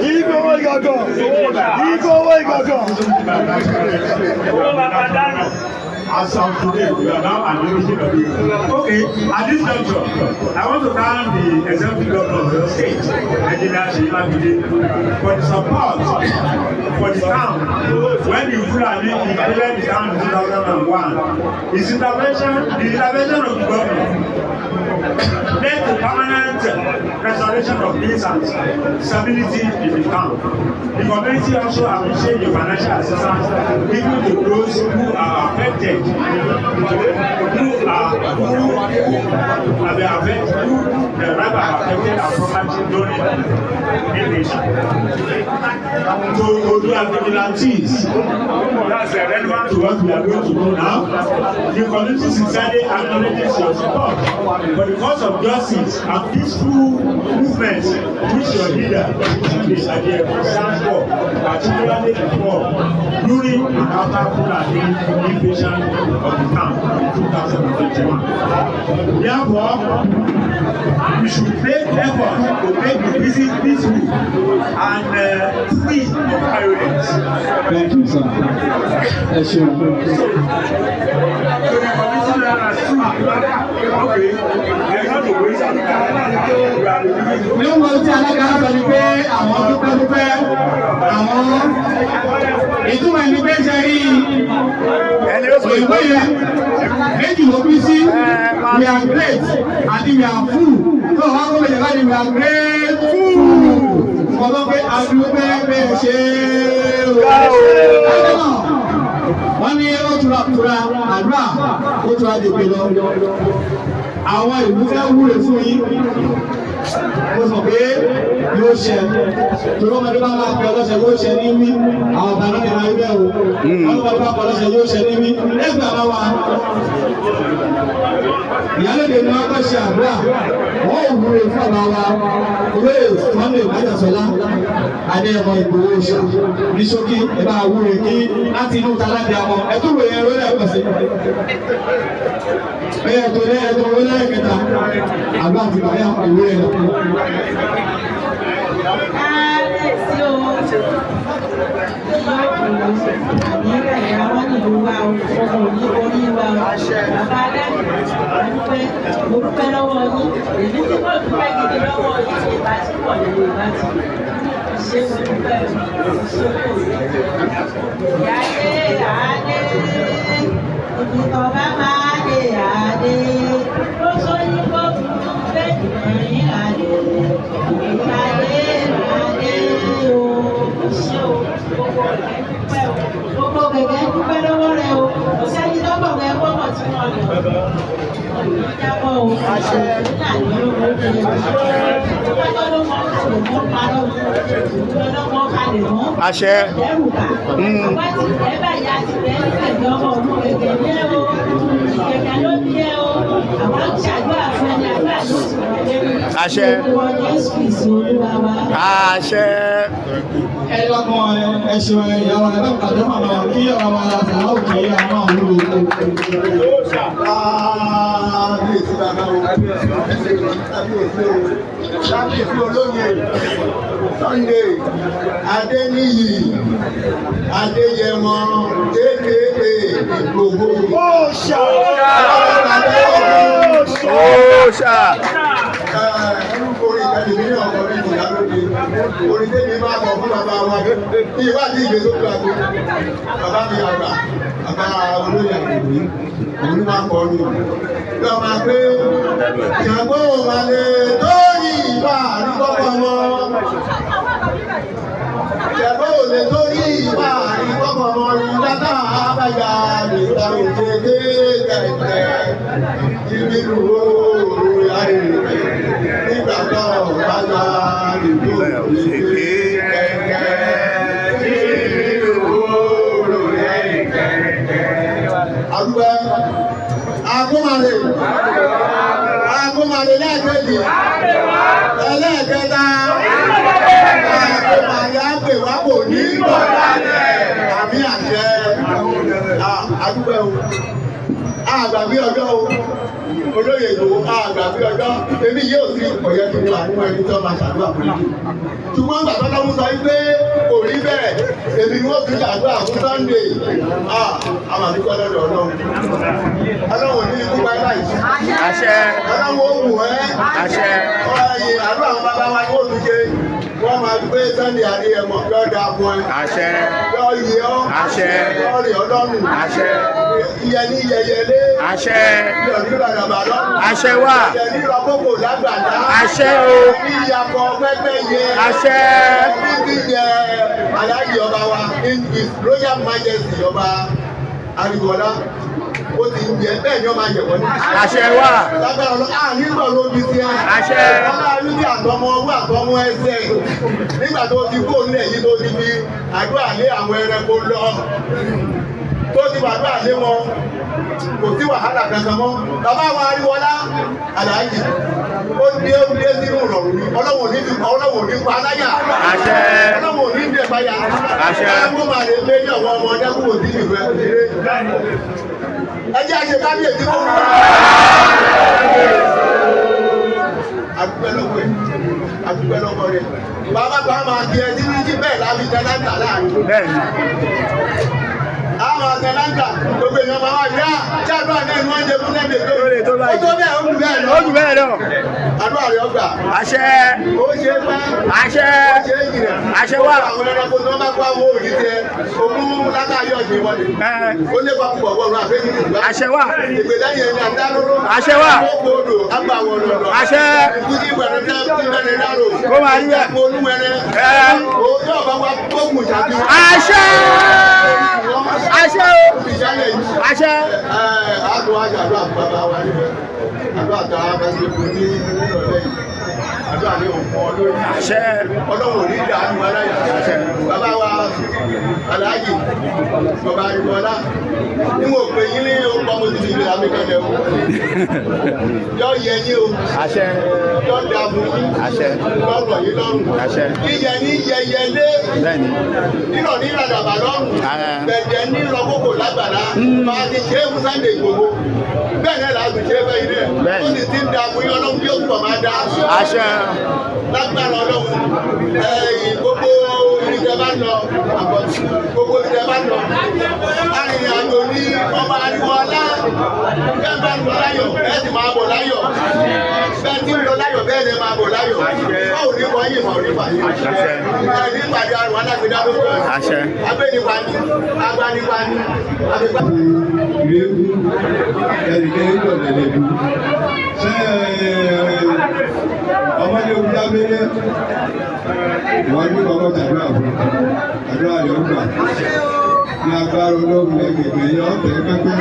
Ìgbòho Ìgàngàn. Ìgbòho Ìgàngàn. As of today, we are now an indigene of the. Okay, at this juncture, I want to thank the executive governor of your state, Engineer Seyi Makinde, for the support for the town when the Fulani invaded the town in 2001. His intervention, the intervention of the governor, led to permanent restoration of peace and stability in the town. The community also appreciate the financial assistance given to those who are affected, who have been affected, who the river affected our property during the invasion. To Odua vigilantes, that's relevant to what we are going to do now. The community sincerely acknowledges your support for the cause of justice and peaceful movement which your leader, Sunday Adeyemo, stands for, particularly before, during and after Fulani invasion of the town in 2021. Therefore, we should make effort to make the visit peaceful and free of violence. Thank you, sir. Ẹ ṣeun. So the community learners too. Okay, they are not to waste our time. We are the Níwọ̀n tí alága sọ ni pé àwọn dúpẹ́ dúpẹ́ àwọn ìtumọ̀ ẹni pé ṣe rí Ẹni ó sọ òyìnbó yẹn méjì ló pín sí: we are great àti we are full. Tó wá kó lè bá ní we are great full kọ́ pé adúpẹ́ bẹ́ẹ̀ ṣe o. Bákan náà, wọ́n ní ó tura tura àdúrà, ó tura jèpè lọ. Àwọn ìlú fẹ́ wúre fún yín. Mo sọ pé yóò ṣe torí ọmọdé bá máa pẹ ọlọ́ṣẹ yóò ṣe ní wí. Àwọn ọba náà ní máa wí bẹ́ẹ̀ o. Ọlọ́mọdé bá pẹ ọlọ́ṣẹ yóò ṣe ní wí. Lẹ́gbẹ̀ẹ́ àbá wa ìyálòde ni wọ́n kọ́ ṣe àdúrà, wọ́n ò wúre fún àbá wa olóyè Sunday Májàsọ́lá Adéyẹmọ Ìgbòho ṣá. Ní ṣókí, ẹ bá wúre kí láti inú talábíàmọ ẹ tún wòye ẹ lórí ẹ̀kọ́ sí ẹ tó ní ẹ tó wọlé lẹ́ẹ̀kẹta àgbà àti bàbá ìwé ẹ lọ. Kábíyèsí o, àní ìrẹ̀lẹ̀ àwọn nílùú wa o, ọmọ òní orí wa o. Bàbá adájọ́, mo dúpẹ́, mo dúpẹ́ lọ́wọ́ yín. Èmi tí mo dúpẹ́ gidi lọ́wọ́ yín, ìbá tí pọ̀ nínú ìbá tí. Ṣé mo dúpẹ́ o, ṣé kò sí. Ìyáde àdé, ìbùkọ̀ bá máa dé àdé. Ó sóyún kó fún bẹ́ẹ̀ ní àdé. Ìyáde àdé o, ṣé o, gbogbo ọ̀rẹ́ dúpẹ́ o. Gbogbo gẹ̀gẹ́ dúpẹ́ lọ́wọ́ rẹ o. Kò sẹ́ni lọ́gbọ̀n rẹ gbọ́mọ̀ tí wọ́n lọ. Jábọ̀ o, nígbà tí ó mọ̀ ó ló mọ̀ kalẹ̀ mọ́ parọ́ lọ́mọ kalẹ̀ mọ́. Àṣẹ. Ẹrù bà. Àwa ti tẹ́ báyìí, a ti tẹ́ ní kẹ̀kẹ́ ọmọ òun kẹ̀kẹ́ ní ẹ o. Kẹ̀kẹ́ ló bí ẹ o. Àwa ń ṣàdúrà fún ẹni àdúrà ló sì wọlé. Àṣẹ. Orúkọ Jésù Kristi Olúwa wa. Àṣẹ. Ẹ lọ́kàn ẹ ṣeun ìyá wa. Ẹ bá pàdé màmá wa kí ọ̀rọ̀ wa sàláwù kí àwọn òwúrò. Kábíyèsí bàbá o, kábíyèsí o, kábíyèsí olóyè Sunday Adéníyì Adéyẹmọ aka Ìgbòho. Òòṣà. Òòṣà. Orin ìkànnì mi náà kọ ní ìyálóde. Orin tèmi máa kọ fún bàbá wa bí ìwádìí ìgbésókè àgbo. Bàbá mi àgbà, bàbá olóyè àgbègbè, òun ló máa kọ ní. Yọ máa pé ìyàgbọ́ wà lè tó. Òṣèké kẹ̀kẹ́ ìbílù oòrùn àìrè nígbà náà bàbá ìlú òṣèké kẹ̀kẹ́ ìbílù oòrùn àìrè kẹ̀kẹ́. Àdúgbò Agúnmalè Agúnmalè lẹ́ẹ̀kejì ẹlẹ́ẹ̀kẹta Agúnmalè àpèwà kò ní bọ̀ àmì àṣẹ àdúgbò o àgbàgbé ọjọ́ o olóyè Ìgbòho àgbàgbé ọjọ́ èmi yóò sí ọ̀yẹ́ tó wà nínú ẹni tó máa ṣàdúrà fún mi ṣùgbọ́n gbàgbọ́ lọ́mú sọ wípé kò rí bẹ́ẹ̀ èmi ni wọ́n fi ṣàdúrà fún Sunday àwọn àdúgbò lọ́dọ̀ Ọlọ́run Ọlọ́run ní ikú báyìí báyìí Àṣẹ. Ọlọ́run ó wù ẹ́ Àṣẹ. ọ̀yẹ̀ àdúrà àwọn bàbá wa ni wọ́n fi ṣe wọ́n máa gbé Sunday Adéyẹmọ yóò dáa fún ẹ Àṣẹ. yóò yẹ ọ́ Àṣẹ. yóò rè ọ́ lọ́rùn Àṣẹ. ìyẹn ní yẹyẹlé Àṣẹ. ìyọ̀ní bàdàbà lọ́rùn Àṣẹ wà. ìyẹn ní rọ́kòkò lágbàdá Àṣẹ o. ìyàpọ̀ pẹ́pẹ́yẹ Àṣẹ. títí yẹ aláàjì ọba wa in his royal majesty ọba Ariwoọlá ó ti ń jẹ bẹ́ẹ̀ ni ó máa jẹ̀wọ́ ní. Àṣẹ wà. Lágbára lọ, a nígbà ló fi sí ẹ. Àṣẹ. Ọlá ní àtọmọ ọwọ́ àtọmọ ẹsẹ̀. Nígbà tó ti kó nílẹ̀ yìí tó ti fi àdúrà lé àwọn ẹranko lọ. Tó ti fàdúrà lé wọn. Kò sí wàhálà kankan mọ́. Bàbá wa Ariwoọlá Àlàájì. Ó dé ó dé sínú ìrọ̀rùn ni. Ọlọ́wọ̀n ò ní fi ọlọ́wọ̀n ò ní pa aláyà. Àṣẹ. Ọlọ́wọ̀n ò ní dẹ̀ báyà. Àṣẹ. Ọlọ́wọ̀n máa lè lé ní ọ̀wọ́ ọmọ ọdẹ́kùn òdì ìlú ẹ̀ ẹ jẹ́ àṣẹ kábíyèsí fún mi. Adúpẹ́ lọ́wọ́ ẹ̀ adúpẹ́ lọ́wọ́ rẹ̀ bàbá kan máa kí ẹ tí ní bẹ́ẹ̀ láfi tẹ láńtà láàrin. Bẹ́ẹ̀ni. A máa tẹ láńtà gbogbo èèyàn máa wá yá tí àdúrà náà ni wọ́n ń jẹ fún lẹ́gbẹ̀ẹ́ tó. Ó lè tó báyìí. Ó tó bẹ́ẹ̀ ó jù bẹ́ẹ̀ lọ. Ó jù bẹ́ẹ̀ lọ. Àdúrà rẹ̀ ọgbà. Àṣẹ. Ó ṣe é pẹ́. Àṣẹ. Ó ṣe é jìnà. Àṣẹ wà. Àwọn ẹranko tí wọ́n bá kó àwọn òrì tẹ ogún látàrí ọ̀sìn ìwọ́de. Ẹ. Ó lépa púpọ̀ wọ́ọ̀rọ̀ àfẹ́yìn ìgbà. Àṣẹ wà. Ìgbèlẹ́yìn ẹni àdálóró. Àṣẹ wà. Ó odò àgbà wọ̀ lọ̀lọ̀. Àṣẹ. Ìkúsí ìwẹ̀rẹ̀ tẹ́ ti bẹ̀rẹ̀ dárò. Kó máa rí bẹ́ẹ̀. Ìjàpọ̀ olúwẹ̀rẹ̀. Ẹ. Ó yóò bá wa gbógun ìṣàbí. Àṣẹ. Àṣẹ o. Ìṣẹ̀lẹ̀ yìí. Àṣẹ. Ẹ àdùn àjàdùn àti bàbá wa níbẹ̀. Àdúrà tá a fẹ́ ṣe fún ní ìrọ̀lẹ́ yìí. Àdúrà ní òun fún ọ lórí. Àṣẹ. Ọlọ́run ò ní dàánú aláyà. Bàbá wa Aláàjì bàbá Ariwoọlá níwọ̀n pé yín ní orúkọ mo ti fi ìgbéra mi kalẹ̀ o. Yọ yẹ yín o. Àṣẹ. Yọ da fún yín. Àṣẹ. Lọ́rọ̀ yín lọ́rùn. Àṣẹ. Yíyẹ ní yẹyẹ lé. Bẹ́ẹ̀ni. Nírọ̀ ní ìràdàbà lọ́rùn. Ààrẹ. Bẹ̀jẹ̀ ní rọ́kòkò lágbàlá. Máa ti ṣe é fún Sunday Igboho. Bẹ́ẹ̀ náà làá tún ṣe é fẹ́ ilé. Bẹ́ẹ̀ni. Ó sì ti ń da fún yín Ọlọ́run yóò túbọ̀ máa da. Àṣẹ. Lágbára Ọlọ́run. Ẹ̀yìn gbogbo ìjẹ bá lọ. Gbogbo ìjẹ bá lọ. Arìnrìn àjò ní ọba Ariwoọlá. Bẹ́ẹ̀ bá ń lọ láyọ̀, bẹ́ẹ̀ sì máa bọ̀ láyọ̀. Bẹ́ẹ̀ tí ń lọ láyọ̀, bẹ́ẹ̀ ni máa bọ̀ láyọ̀. Báwo ni wọ́n yìí mọ̀ nípa yìí? Àṣẹ. Ẹ̀ní ìpàdé àrùn alágbèdá ló sọ. Àṣẹ. Agbénipa ni, agbanipa ni, agbègbè. Ìrẹ́kú ẹnìkan ń gbọ̀dẹ̀ lẹ́bi. Ṣé ọmọdé ogun lábẹ́lẹ́ wọ́n ní kọ́kọ́ tàdúrà fún àdúrà rẹ̀ ó gbà. Ní agbára ológun lẹ́gbẹ̀gbẹ̀ yọ ọ̀tẹ̀ pẹ́pẹ́pẹ́.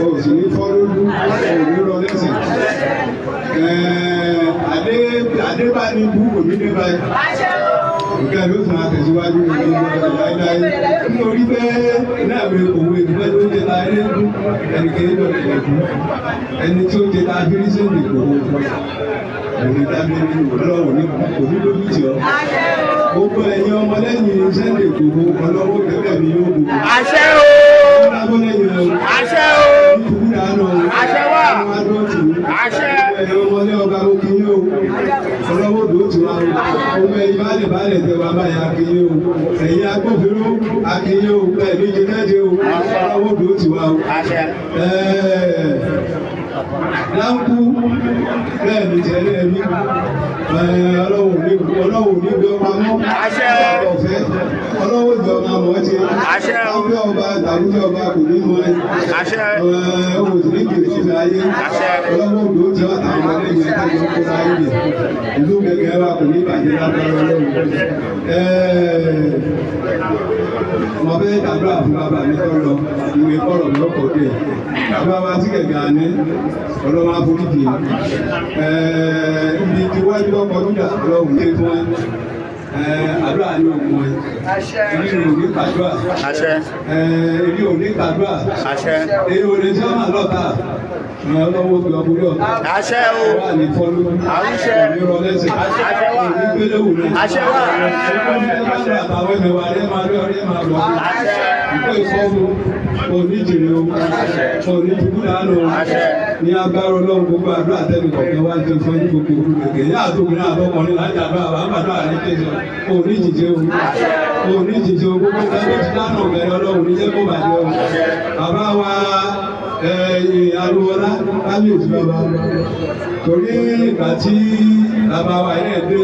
O sì ní fọ́ lójú, o ní rọ lẹ́sẹ̀. Adébánibú kò ní dé báyìí. Nǹkan ló tún àtẹ̀síwájú ní ìjọba láíláí. Nítorí pé náà mi òwe ìdúpẹ́ tó ń jẹ ta eré kú, ẹnìkan ló lè kú. Ẹni tí ó jẹ ta fírísì ní kò òní dábìlì ọlọ́wọ́ ní òní lójú tì ọ́. Gbogbo ẹ̀yin ọmọlẹ́yìn Sunday Igboho ọlọ́wọ́ gẹ́gẹ́ mi yóò gbogbo. Àṣẹ o. Ọlọ́wọ́ o. Àṣẹ o. Ìkúkú dànù o. Àṣẹ wà. Àwọn adó tì í. Àṣẹ. Ẹ̀yin ọmọlé ọba ó kí yín o. Ọlọ́wọ́ dò tì wá o. Gbogbo ẹ̀yin baálé baálé tẹ wá báyìí a kí yín o. Ẹ̀yin agbófinró a kí yín o. Ẹ̀mí jẹ jáde o. Ọlọ́wọ́ dò tì wá o. Àṣẹ. Láńkú bẹ́ẹ̀ ni tẹ̀lé ẹ̀mí ọlọ́wọ́ ní gbé pamọ́. Àṣẹ. Ọ̀fẹ́. Ọlọ́wọ́ jọ máa mọ̀ ọ́ ṣe. Àṣẹ o. Lábẹ́ ọba tàbí ọba kò ní mọ ẹ. Àṣẹ. Owó sì ní kìí sí ayé. Àṣẹ. Ọlọ́wọ́ òdò tí wọ́n àtàwọn ọmọdé yẹn tẹ́jọ́ kó sáyé yẹn. Ìlú gẹ́gẹ́ wa kò ní bàjẹ́ lágbára Ọlọ́run. Mo fẹ́ dàdúrà fún bàbá mi tó lọ, ìwé kọ̀rọ̀ mi ọkọ̀ dé. Bàbá wa sí kẹ̀kẹ́ àní, ọlọ́run àforíjì. Ibi tí wájú ọkọ̀ dúdà ọlọ́run lé fún ẹ. Àdúrà ní ògùn ẹ. Èmi ò ní gbàdúrà. Àṣẹ. Èmi ò ní gbàdúrà. Àṣẹ. Èmi ò ní sọ́mà lọ́ta. Ọlọ́wọ́ fi ọkùnrin ọ̀tá. Àṣẹ o. Wà ní fọ́lú. Àṣẹ. Òní rọ lẹ́sẹ̀. Àṣẹ wà. Òní gbéléwò náà. Àṣẹ wà. Àtàwọn ẹ̀mẹ̀wà rẹ̀ máa rí ọ̀rẹ́ máa lọ. Àṣẹ. Ìkó ìfọ́fún. Òní jèrè o. Òní dùkú dànù o. Àṣẹ. Ní agbára Ọlọ́run gbogbo àdúrà tẹ́lẹ̀ kọ̀ọ̀kan wá jẹ fún ẹni gbogbo òru gẹ̀gẹ̀. Yá àtòkùnrin àtọkùnrin láti àdúrà wà á gbàdúrà ní tẹ̀sán. Òní jìjẹ o. Òní jìjẹ o. Gbogbo nǹkan tó ti dáná ọ̀bẹ̀rẹ̀ Ọlọ́run ní jẹ́ kó bàjẹ́ o. Bàbá wa Arúwọlá kábíyèsí bàbá. Torí ìgbà tí bàbá wa yẹn dé,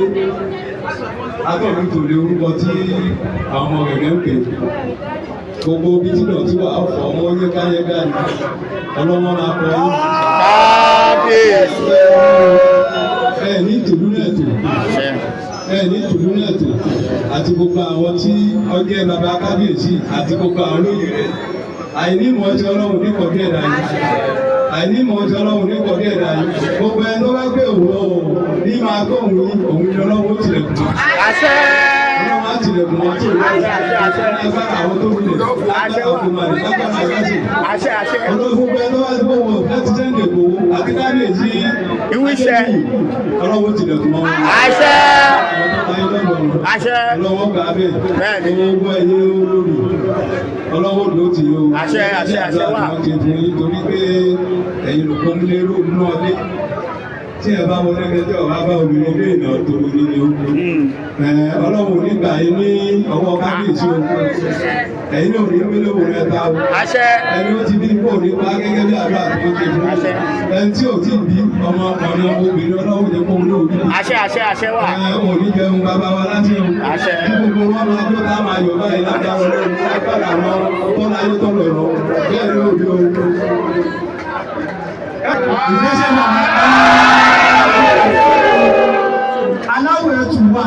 atọ́jú tòlé orúkọ tí àwọn ọmọ gẹ̀gẹ́ ń pè. Gbogbo ibi tí dọ̀tí wà ọ̀fọ̀ ọmọ yékáyéká ni ọlọ́mọ máa kọ yín. Kábíyèsí. Ẹ ní tòlú náà tò. Àṣẹ. Ẹ ní tòlú náà tò. Àti gbogbo àwọn tí ọjẹ́ bàbá kábíyèsí àti gbogbo àwọn olóyè rẹ̀. Àìní ìmọ̀ ọtí Ọlọ́run ní kọ̀dí ẹ̀dá yìí. Àìní ìmọ̀ ọtí Ọlọ́run ní kọ̀dí ẹ̀dá yìí. Gbogbo ẹni tó bá gbé òun o ní máa gbé òun yìí, òun ni Ọlọ́run ó tilẹ̀kùn mọ́. Àṣẹ. Ọlọ́run á tilẹ̀kùn mọ́ tí òun lágbára àwọn tó wulẹ̀ lágbára àwọn tó máa lágbára àwọn tó Àṣẹ àṣẹ. olóògùn bẹ́ẹ̀ ló wá sí fún wọn láti sẹ́ńdẹ̀ kó àti kábíyèsí Ìwíṣẹ́. Ọlọ́run tilẹ̀kùn mọ́ wọn. Àṣẹ. Àṣẹ. Ọlọ́wọ́ gbà bẹ́ẹ̀. Bẹ́ẹ̀ni. Gbogbo ẹ̀yin olórí. Ọlọ́wọ́ ló ti yó. Àṣẹ, àṣẹ, àṣẹ wà. Àdúrà tí wọ́n ṣe fún yín torí pé ẹ̀yin ló kọ́ lérò náà lé. Tí ẹ bá wọlé ẹjọ́ wá bá obìnrin ilé ìnà tòrò ní ni ó. Ọlọ́wọ́ nígbà yín ní ọwọ́ kábíyèsí o. Ẹ̀yin náà ní gbélé-wò rẹ̀ ta o. Àṣẹ. Ẹni ó ti bí kò ní pa gẹ́gẹ́ bí àdúrà tí wọ́n ṣe fún yín. Àṣẹ. Ẹni tí ò tí ì bí ọmọ ọkùnrin ọmọ obìnrin ọlọ́wọ́ jẹ́ kó olóòbí. Àṣẹ àṣẹ àṣẹ wà. Òní jẹun bàbá wa láti o. Àṣẹ. Kí gbogbo wọn máa tó tá máa yọ̀ báyìí lágbára Ọlọ́run lágbára àwọn tọ́lá ayé tọ́lọ̀ rọ. Bẹ́ẹ̀ ni òbí o. Ìgbésẹ̀ náà. Aláwọ̀ ẹ̀tù wà.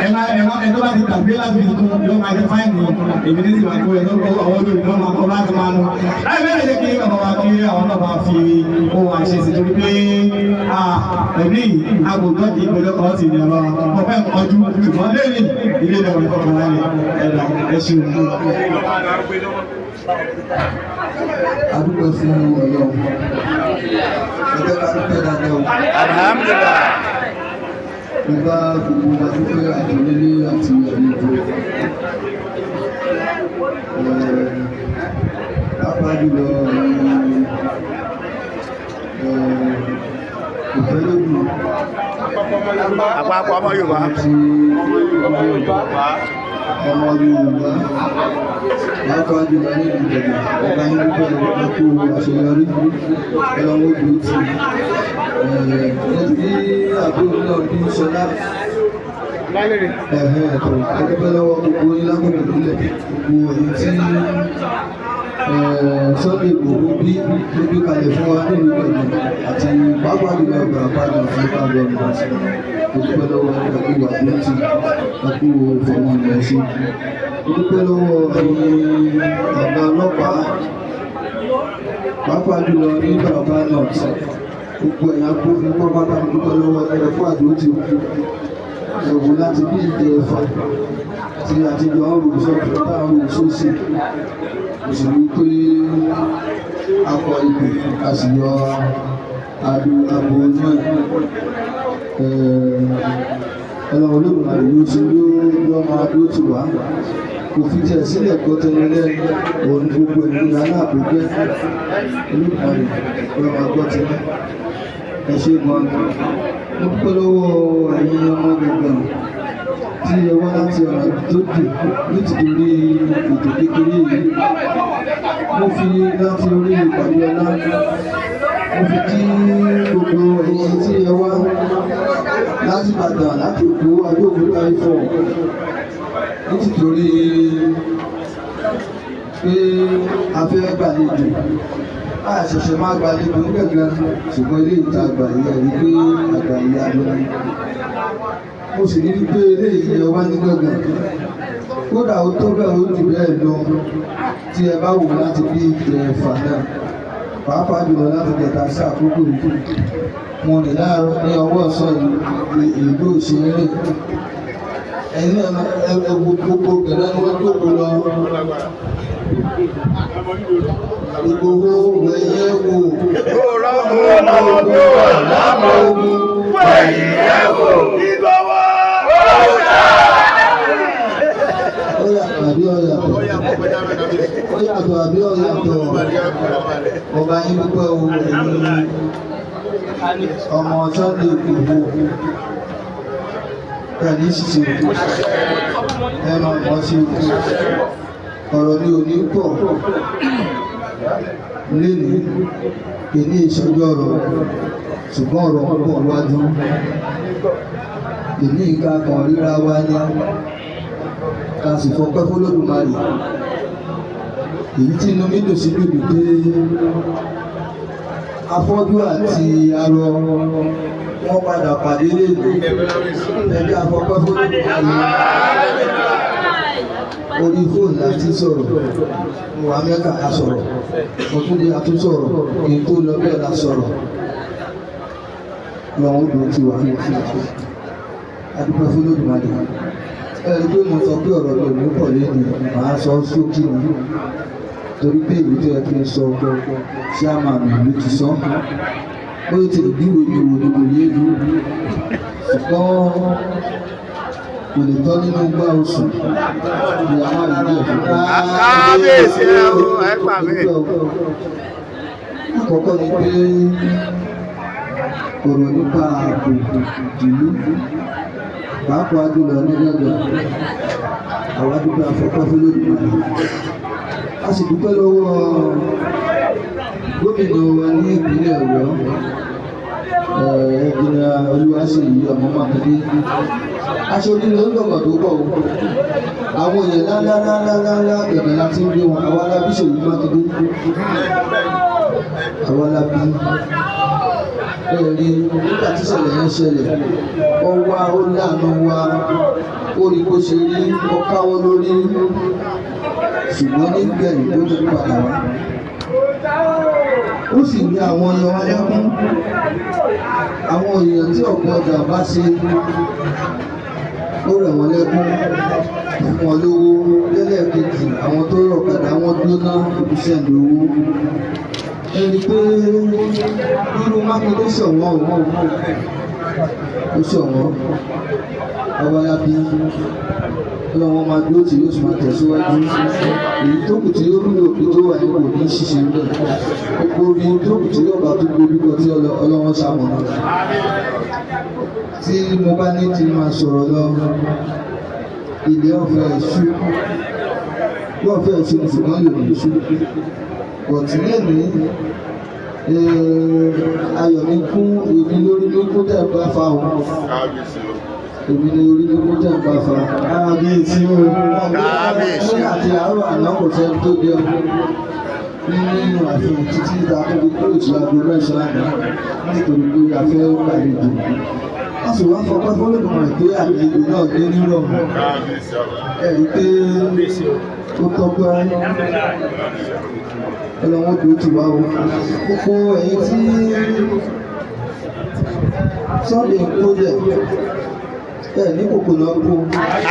Ẹ̀ma ẹ̀ma ẹ̀dọ́ bá ti gbàgbé láti fi kún yóò máa jẹ fáìnì èmi ní ìwà kó ẹ̀dọ́ ọwọ́ lórí náà máa kọ́ láti máa nù. Láì bẹ́ẹ̀ lè kí bàbá wa kí àwọn náà máa fi ohun àṣẹ sí torí pé ẹ̀mí agbègbè kì í gbọdọ̀ kọ́ sí ní ọlọ́run. Mo fẹ́ kọjú ṣùgbọ́n lẹ́yìn ilé ìdàgbàsókè ìfọkànbalẹ̀ ẹ̀dá ẹ̀ṣin. Adúpẹ́ fún Ọlọ́run, ẹ jẹ́ ká dúpẹ́ dáadáa o. Alhamdulillah. Mo bá gbogbo wa dúpẹ́ àtòlélé àti àlejò. Pàápàá jùlọ ìfẹ́lógún Àpapọ̀ ọmọ Yorùbá. àti ọmọ Yorùbá, pàápàá jùlọ ní ìbẹ̀rẹ̀ ọba yín dúpẹ́ ẹ̀kú àṣeyọrí ọlọ́run ó dùn tì mo ti ní àbúrò náà bí sọlá ẹ̀hẹ́ ẹ̀tọ́ adúpẹ́ lọ́wọ́ gbogbo yín lágbègbè ìbílẹ̀ gbogbo èyí tí Sunday Igboho bí ló gbé kalẹ̀ fún wa nílùú Ìbàdàn àti pàápàá jùlọ Ìbàràpá ní àti ìpàgọ́ ọ̀nà mo dúpẹ́ lọ́wọ́ ẹ̀kú àdúrótì ẹ̀kú ìfọ̀mọ́ ìyẹn sí mo dúpẹ́ lọ́wọ́ ẹ̀yin ọ̀gá ọlọ́pàá pàápàá jùlọ ní Ìbàràpá North gbogbo ẹ̀yà agbófinró pátá mo dúpẹ́ lọ́wọ́ ẹ̀kú àdúrótì ẹ̀wò láti bí ìdè ẹ̀fà tí àtijọ́ ń rò sọ́tún tá à ń rò sósì kò sì ní pé akọ ibè a sì yọ adu abo inú ẹ̀ ọlọ́run olódùmarè yóò ti yóò máa dúró tì wá kò fi tiẹ̀ sílẹ̀ gbọ́ tẹnu lẹ́nu òun gbogbo ẹ̀mí aláàbò jẹ́ olódùmarè yóò máa gbọ́ tẹnu ẹ ṣe gan mo dúpẹ́ lọ́wọ́ ẹ̀yin ọmọ gbọ̀ngàn tí ẹ wá láti ọ̀nà tó dì nítorí ètò kékeré yìí mo fi láti orí ìpàdé ọlá mo fi kí gbogbo ẹ̀yin tí ẹ wá láti Ìbàdàn láti Èkó Abẹ́òkúta Ifọ̀ Nítorí pé a fẹ́ gbàlejò, a ṣẹ̀ṣẹ̀ máa gbàlejò ń gbẹ̀gbẹ̀, ṣùgbọ́n ilé ìta àgbà yìí ẹ̀rí pé àgbà yìí á lóyún. Mo sì rí pé eléyìí yẹ wá ní gbọ̀ngàn, kódà ó tó bẹ́ẹ̀, ó jù bẹ́ẹ̀ lọ. Tí ẹ bá wò láti bí ìjẹ̀fà náà, pàápàá jùlọ láti jẹ̀ta sí àkókò yìí, mo rìn láàárọ̀ ní ọwọ́ ọ̀sán yìí, ìlú òṣèré ẹ̀yin náà, ẹ wo gbogbo gẹ̀rẹ́ ni wọ́n jókòó lọ. Ìgbòho wẹ̀yẹ wò. Lámọ̀ ogun Wẹ̀yìn ẹ̀ wò. Ìgbòho. Ó yàtọ̀ àbí ó yàtọ̀? Ó yàtọ̀ àbí ó yàtọ̀? Ọba yín dúpẹ́ o. Ẹ̀yin ọmọ Sunday Igboho, ẹ̀ní ṣiṣẹ́ ẹ máa mọ̀ sí o. Ọ̀rọ̀ mi ò ní pọ̀ lénìí, èní ìṣojú ọ̀rọ̀, ṣùgbọ́n ọ̀rọ̀ ń bọ̀ wájú. Èní ìka kan ríra wá ní ká sì fọpẹ́ f'Olódùmarè. Èyí tí inú mi dùn sí dùdù pé afọ́jú àti arọ wọ́n padà pàdé lẹ́nu ẹbí. Afọpẹ́ f'Olódùmarè. Orí fóònù láti sọ̀rọ̀. Mo wà Mẹ́kà, a sọ̀rọ̀. Mo tún dé, a tún sọ̀rọ̀. Kí n tó lọ bẹ́ẹ̀ la sọ̀rọ̀. Lọ́wọ́n dùn ti wà. Adúpẹ́ f'Olódùmarè. Ẹ rí pé mo sọ pé ọ̀rọ̀ mi ò ní pọ̀ lẹ́nu, màá sọ sókè ni, torí pé èyí tó yẹ kí n sọ, chairman ìlú ti sọ. Ó ti ìdíwèé mi wò ni kò yé mi, ṣùgbọ́n kò lè tọ́ nínú gbá oṣù ní àwọn ìlú ẹ̀fọ́. Kábíyèsí ẹ o, ẹ gbà mí. Àkọ́kọ́ ni pé ọ̀rọ̀ nípa ààbò ìlú, pàápàá jùlọ ní gbàgbà, àwa dúpẹ́, afọ́pẹ́ f'Olódùmarè. A sì dúpẹ́ lọ́wọ́ gómìnà wa ní ìpínlẹ̀ Ọ̀yọ́, Ẹnjìnìà Olúwaṣèyí ọmọ Mákindé. Aṣojú ló ń dọ̀gbọ̀n tó pọ̀ o. Àwọn èèyàn ńláńláńláńláńlá bẹ̀rẹ̀ láti ń gbé wọn. Àwa la bí Ṣèyí Mákindé, àwa la bí. Bẹ́ẹ̀ ni nígbà tí ìṣẹ̀lẹ̀ yẹn ṣẹlẹ̀, ó wá, ó láàánú wa, ó rí bó ṣe rí, ó káwọ́ lórí, ṣùgbọ́n nígbẹ̀yìn ó tún padà wá, ó sì ní àwọn èèyàn wa lẹ́kún, àwọn èèyàn tí ọ̀pọ̀ ọjà bá ṣe, ó rẹ̀ wọ́n lẹ́kún, fún wọn lówó. Lẹ́lẹ́kejì, àwọn tó rọ̀ kàdá wọn gbóná ibiṣẹ́ lówó. Ẹni pé irú Mákindé ṣọ̀wọ́n o, ó ṣọ̀wọ́n. Abalabi ọlọ́wọ́n máa dúró tí yóò sì máa tẹ̀síwájú. Èyí tó kù tí yóò rí òbí tó wà ní kò ní ṣiṣẹ́ bẹ́ẹ̀. Gbogbo ibi tó kù tí yóò bá tó gbójúkọ tí ọlọ́wọ́n ṣamọ̀nà. Tí mo bá ní ti máa sọ̀rọ̀ lọ, ilé ọ̀fẹ́ ìṣú yóò fẹ́ ìṣú, ṣùgbọ́n yóò ní ìṣú ọ̀tí lẹ́mìí. Ayọ̀ mi kún èmi lórí ló kún tẹ̀ bá fa o. Èmi ni orí ló kún tẹ̀ bá fa. Kábíyèsí o. Kábíyèsí. Ní àti àárọ̀ àná, kò sẹ́ni tó dé ọ nínú àfihàn títí ta tó fi kúrò sí aago 9 àná, nítorí pé a fẹ́ gbàlejò. A sì wá fọpẹ́ f'Olódùmarè pé àlejò náà dé nírọ̀rùn. Ẹ rí i pé ó tọ́pẹ́. Ọlọ́run tó ti wá o. Gbogbo ẹ̀yin tí Sunday ń kó jẹ ẹ ní kòkò lọ kó.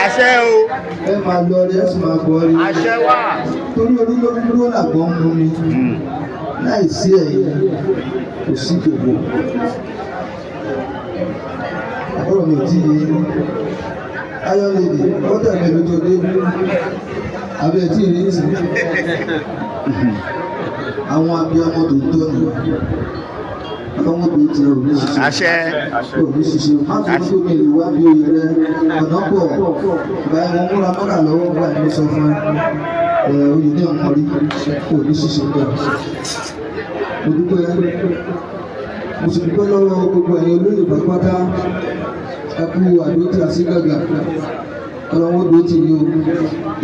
Àṣẹ o. Ẹ máa lọ rí, ẹ sì máa bọ̀ rí. Àṣẹ wà. Torí orí ló dúró làgbọ́n mú mi. Láì sí ẹ̀yin, kò sí gbogbo ọ̀rọ̀ mi ò tí yé. Ayọ̀lẹ̀dẹ̀ ọ̀tẹ̀ mélòó tó dé àbí ẹ̀ tí ì rí sí àwọn abiyamọ tó tọ́ ni ọlọ́wọ́n tó ti ò ní ṣiṣẹ́. Àṣẹ. Ò ní ṣiṣẹ́. Má fi tó mi lè wá bí oyè rẹ, ọ̀nà pọ̀. Báyìí wọn múra mọ́kà lọ́wọ́, báyìí mo sọ fún ẹ, oyè ní ọmọ rí ò ní ṣiṣẹ́ bẹ́ẹ̀. Mo dúpẹ́, mo sì dúpẹ́ lọ́wọ́ gbogbo ẹ̀yin olóyè pátápátá. Ẹ kú àdótì àsígàgà. Ọlọ́wọ́ ló ti ní o.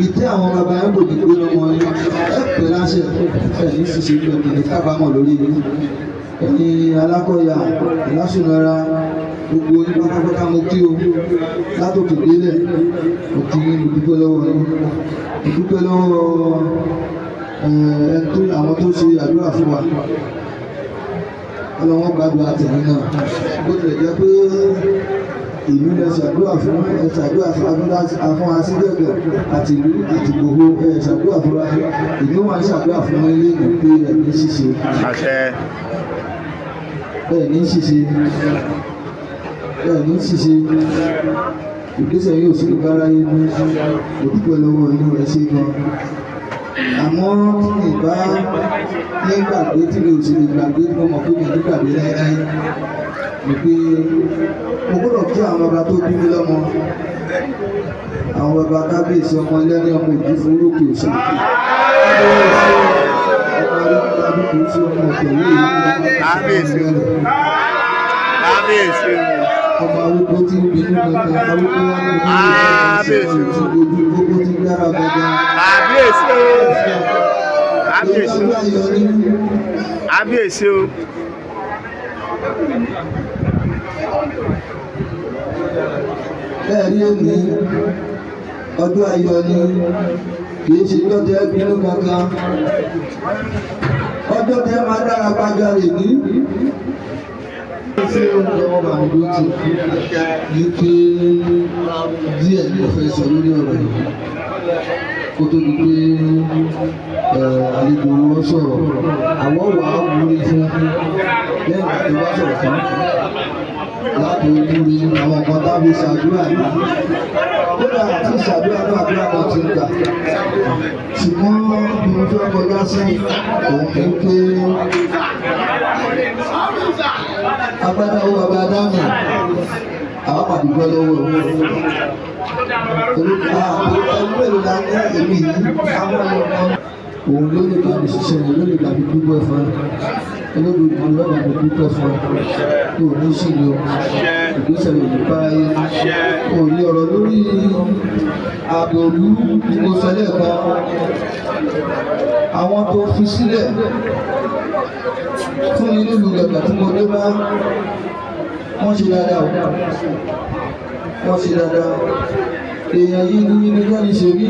Ìtẹ́ àwọn bàbá yẹn kò ní gbóná mọ́ yín. Ẹ pè láṣẹ ẹ ní ṣiṣẹ́ ní ọ̀gbìn ní kábàámọ̀ lórí yín. Ẹ̀yin alákọ̀ọ́yà ìlàsùnara gbogbo yín pátápátá mo kí o látòkè délẹ̀ mo kí yín, mo dúpẹ́ lọ́wọ́ yín, mo dúpẹ́ lọ́wọ́ ẹ̀ tó àwọn tó ṣe àdúrà fún wa. Ọlọ́wọ́n gbàdúrà tẹ̀yìn náà. Bó tilẹ̀ jẹ́ pé ìlú lẹ ṣàdúrà fún, ẹ ṣàdúrà fún asígbẹ̀gbẹ̀ àti ìlú àti Ìgbòho, ẹ ṣàdúrà fún wa, ìlú wa ń ṣàdúrà fún ilé ìlú pé ẹ ní ṣíṣe. Àṣẹ. Ẹ ní ṣíṣe, ẹ ní ṣíṣe, ìgbésẹ̀ yóò sì bára yé ní òdúpẹ́ lọ́wọ́ inú rẹ̀ ṣe gan. Àmọ́ tí mi bá ní gbàgbé, tí mi ò sì lè gbàgbé, tí mo mọ̀ pé mi ò ní gbàgbé láéláé ni pé mo gbọ́dọ̀ kí àwọn bàbá tó bí mi lọ́mọ, àwọn bàbá kábíyèsí ọmọ ẹlẹ́ni ọmọ òbí fún olókè òsì Kábíyèsí o. Kábíyèsí o. Ọmọ arúgbó tí ń bínú gangan, arúgbó wá ní Kábíyèsí o. ojú gbogbo tí ń dára gangan. Kábíyèsí o. Kábíyèsí o. Kábíyèsí o. Bẹ́ẹ̀ rí èmi, ọdún ayọ̀ ni, kì í ṣe lọ́tẹ̀ bínú kankan. Ọjọ́ tẹ́ máa dára gbága rè ní. Ṣé oúnjẹ wọn bá mi dúró tì ní pé díẹ̀ ni mo fẹ́ sọ lórí ọ̀rọ̀ yìí kó tó di pé àlejò wọn sọ̀rọ̀, àwọn wà á wúri fún lẹ́yìn tó bá sọ̀rọ̀ tán láti wúri àwọn nǹkan tábí ṣàdúrà yìí. Kódà àti ṣàdúrà náà, àdúrà náà ti ń gbà, ṣùgbọ́n bí mo fẹ́ kọjá sí òun ní pé agbádá owó bàbá dáhùn àwọn pàdùgbọ́ lọ́wọ́ ẹni mélòó la ní èmi yìí àwọn ọmọ òun ló lè bá mi ṣiṣẹ́ yẹn, ló lè bá mi dúpẹ́ fún ẹ, olódodo ló bá mi dúpẹ́ fún ẹ tó ní sí ni o. Ìgbésẹ̀ rẹ̀ ní báyé kò ní ọ̀rọ̀ lórí àbòlú tí mo sọ lẹ́ẹ̀kan, àwọn tó fi sílẹ̀ fún mi nílùú gàgà tí mo dé bá wọ́n ṣe dáadáa o, wọ́n ṣe dáadáa. Èèyàn yìí ní ní lẹ́ni ṣe rí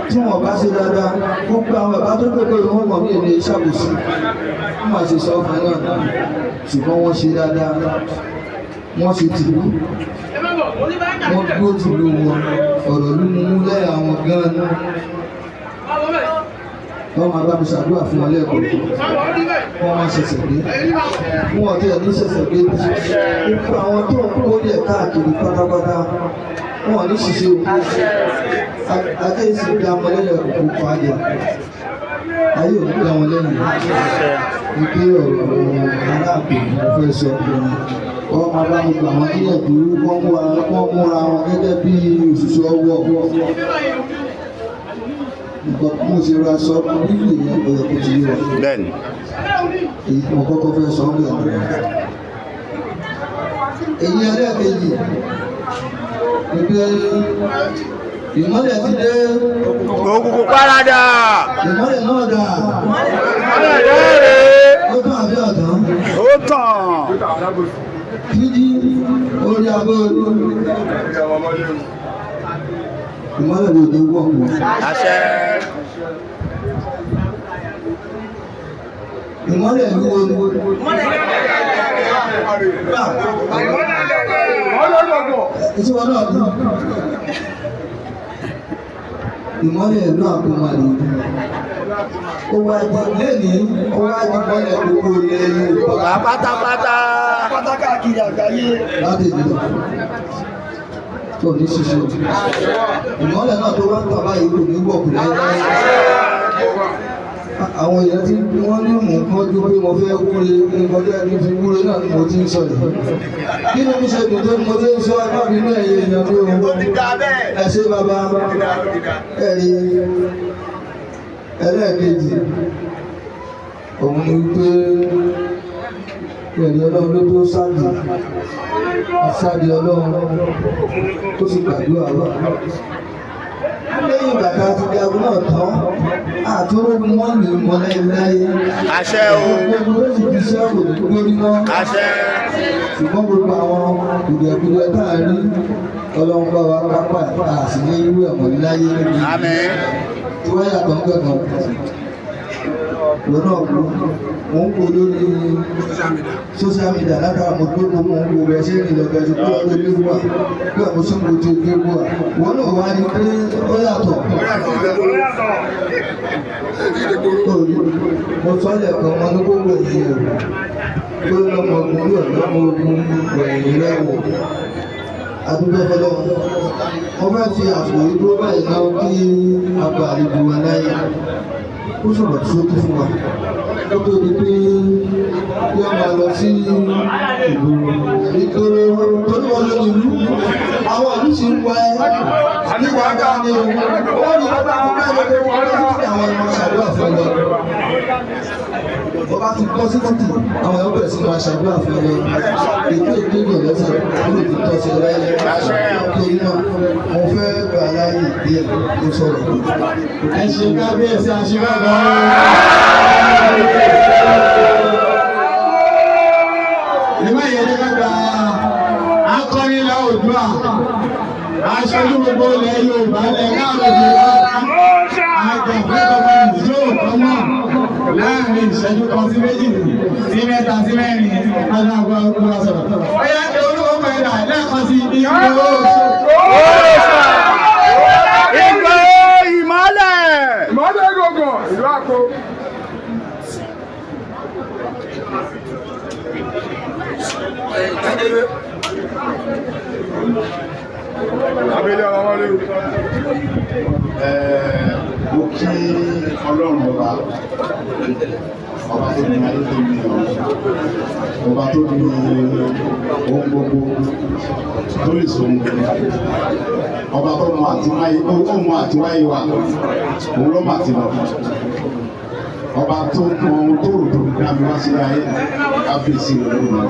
tí wọ́n bá ṣe dáadáa, gbogbo àwọn bàbá tó pé pé wọ́n mọ̀ mí èmi ṣàbòsí, wọ́n máa ṣe sọ fún ẹ náà, ṣùgbọ́n wọ́n ṣe dáadáa, wọ́n ṣe tìlú, wọ́n dúró tìlú wọn, ọ̀rọ̀ ló mú lẹ́yìn àwọn gan-an. Wọ́n máa bá mi ṣàdúrà fún wọn lẹ́ẹ̀kọ̀ọ́, wọ́n máa ṣẹ̀ṣẹ̀ gbé, wọ́n ọ̀tí ẹ̀ ní ṣẹ̀ṣẹ̀ gbé. Gbogbo àwọn tó ń kó lẹ̀ káàkiri pátápátá, wọn ò ní ṣiṣẹ́ o. Adé sì dá wọn lẹ́yìn òkú pàdé, ayé ò ní dá wọn lẹ́yìn. Wípé ọ̀rọ̀ aláàbò mo fẹ́ sọ, wọ́n máa bá mi gbà wọ́n níyànjú, wọ́n múra wọn gẹ́gẹ́ bí òṣìṣẹ́ ọwọ́. Nǹkan tí mo ṣe ra sọ bíbí yẹn kò yẹ kó ti yé wa. Bẹ́ẹ̀ni. Èyí tí mo kọ́kọ́ fẹ́ sọ bẹ́ẹ̀ ni. Èyí ẹlẹ́ẹ̀kejì ni pé ìmọ́lẹ̀ ti dé. Òkùnkùn paradà. Ìmọ́lẹ̀ náà dà. Ìmọ́lẹ̀ rẹ̀. Ó tàn àbí ọ̀tàn? Ó tàn. Fídí orí abọ́ orí. Ìmọ́lẹ̀ ló dé wọ̀pọ̀. Àṣẹ. Ìmọ́lẹ̀ ló wo ni. Ìṣe wọn náà dùn. Ìmọ́lẹ̀ ìlú àkómọ̀lẹ̀. Ó wá di lẹ́ni, ó wá di mọ́lẹ̀ gbogbo ilẹ̀ Yorùbá. Pátápátá. Láti ìdílé. Tó ní ṣíṣe. Ìmọ́lẹ̀ náà tó wá ń tàn báyìí kò ní wọ̀kù láéláé. Àwọn èèyàn tí wọ́n ní mò ń kánjú pé mo fẹ́ wúre, nǹkan tí ẹni fi wúre náà ni mo ti ń sọ yìí. Kí ni mi ṣe dùn tó mo ti ń sọ ẹgbẹ́ mi náà ẹ̀yẹ èèyàn mi ò ẹ ṣé bàbá ẹ̀rí. Ẹlẹ́ẹ̀kejì òun ni wípé Pẹ̀lú Ọlọ́run ló tó sáàdì, sáàdì Ọlọ́run tó sì gbàdúrà wa. Lẹ́yìn ìgbà tá a ti jagun náà tán, àtúrógun wọn lè mọ láéláé. Àṣẹ o. Gbogbo ló sì fi sẹ́kù lórí mọ́. Àṣẹ. Ṣùgbọ́n gbogbo àwọn kùdìẹ̀kudiẹ tá a rí, Ọlọ́run bá wa kápá ẹ̀, a sì ní irú ẹ̀mọ́ láyé níbi. Àmín. Tí wọ́n yàtọ̀ ń gbẹ̀gàn. Lọ́nà kú, mò ń kó lórí social media látara mo gbé gbogbo mo ń wo bẹ́ẹ̀ ṣe ń rìn lọ́gbẹ̀ẹ́ ṣe pé ọdún ilé wà bí ọ̀pọ̀ sí mo ti gbé wà. Wọ́n náà wá rí pé ó yàtọ̀. Mo sọ lẹ́ẹ̀kan wọn ní gbogbo èyí o. Pé lọ́mọ ogun yóò lọ́mọ ogun wẹ̀yìn lẹ́wọ̀. Adúgbò fọlọ́. Mo fẹ́ fi àsìkò yìí dúró báyìí náà kí a bá àlejò wa láyé. Ó sọ̀rọ̀ sókè fún wa. Ó tó di pé kí a máa lọ sí ìgboro. Ìgboro torí wọn ló ní ìlú. Àwọn ìlú sì ń wá ẹ́. Nígbà ká ní o. Wọ́n ní wọ́n bá ti bá ẹgbẹ́ wọn lọ sí àwọn ọmọ ṣàdúrà fún ẹ lọ. Wọ́n bá ti bọ́ sí títì, àwọn èèyàn bẹ̀rẹ̀ sí máa ṣàdúrà fún ẹ lọ. Ètò ìgbéyàwó lọ́sẹ̀ ló ti tọ́ sí ẹ láyé. Torí náà, mo fẹ́ gbà láyè díẹ̀ kó sọ̀rọ̀. Ẹ ṣe kábíyèsí àṣìbàbà. Nígbà yẹn ní ká gba akọni ilẹ̀ Oòduà, aṣojú gbogbo ilẹ̀ Yorùbá ilẹ̀ káàró ti wá. Àjàfẹ́ bàbá ìjó ọmọ láàrin ìṣẹ́jú kan sí méjì sí mẹ́ta sí mẹ́rin aláàbọ̀ ọgbọ́n sọ̀rọ̀. Ó yá kí olúwo pẹ̀lú lẹ́ẹ̀kan sí ìgbò oṣù. Ìgbò ìmọ́lẹ̀. Ìmọ̀lẹ̀ gbọ̀ngàn ìlú àpò. Abẹ́lé ọmọ wọlé o. Mo kí Ọlọ́run ọba, ọba tó ní ayé tó ní ọ̀run, ọba tó ní ohun gbogbo tó lè so ohun gbogbo, ọba tó mọ àti wáyé, ó mọ àti wáyé wa, òun ló mọ àti lọ, ọba tó mọ ohun tó rò tó dá mi wá sílé ayé, kábíyèsí rẹ lónìí.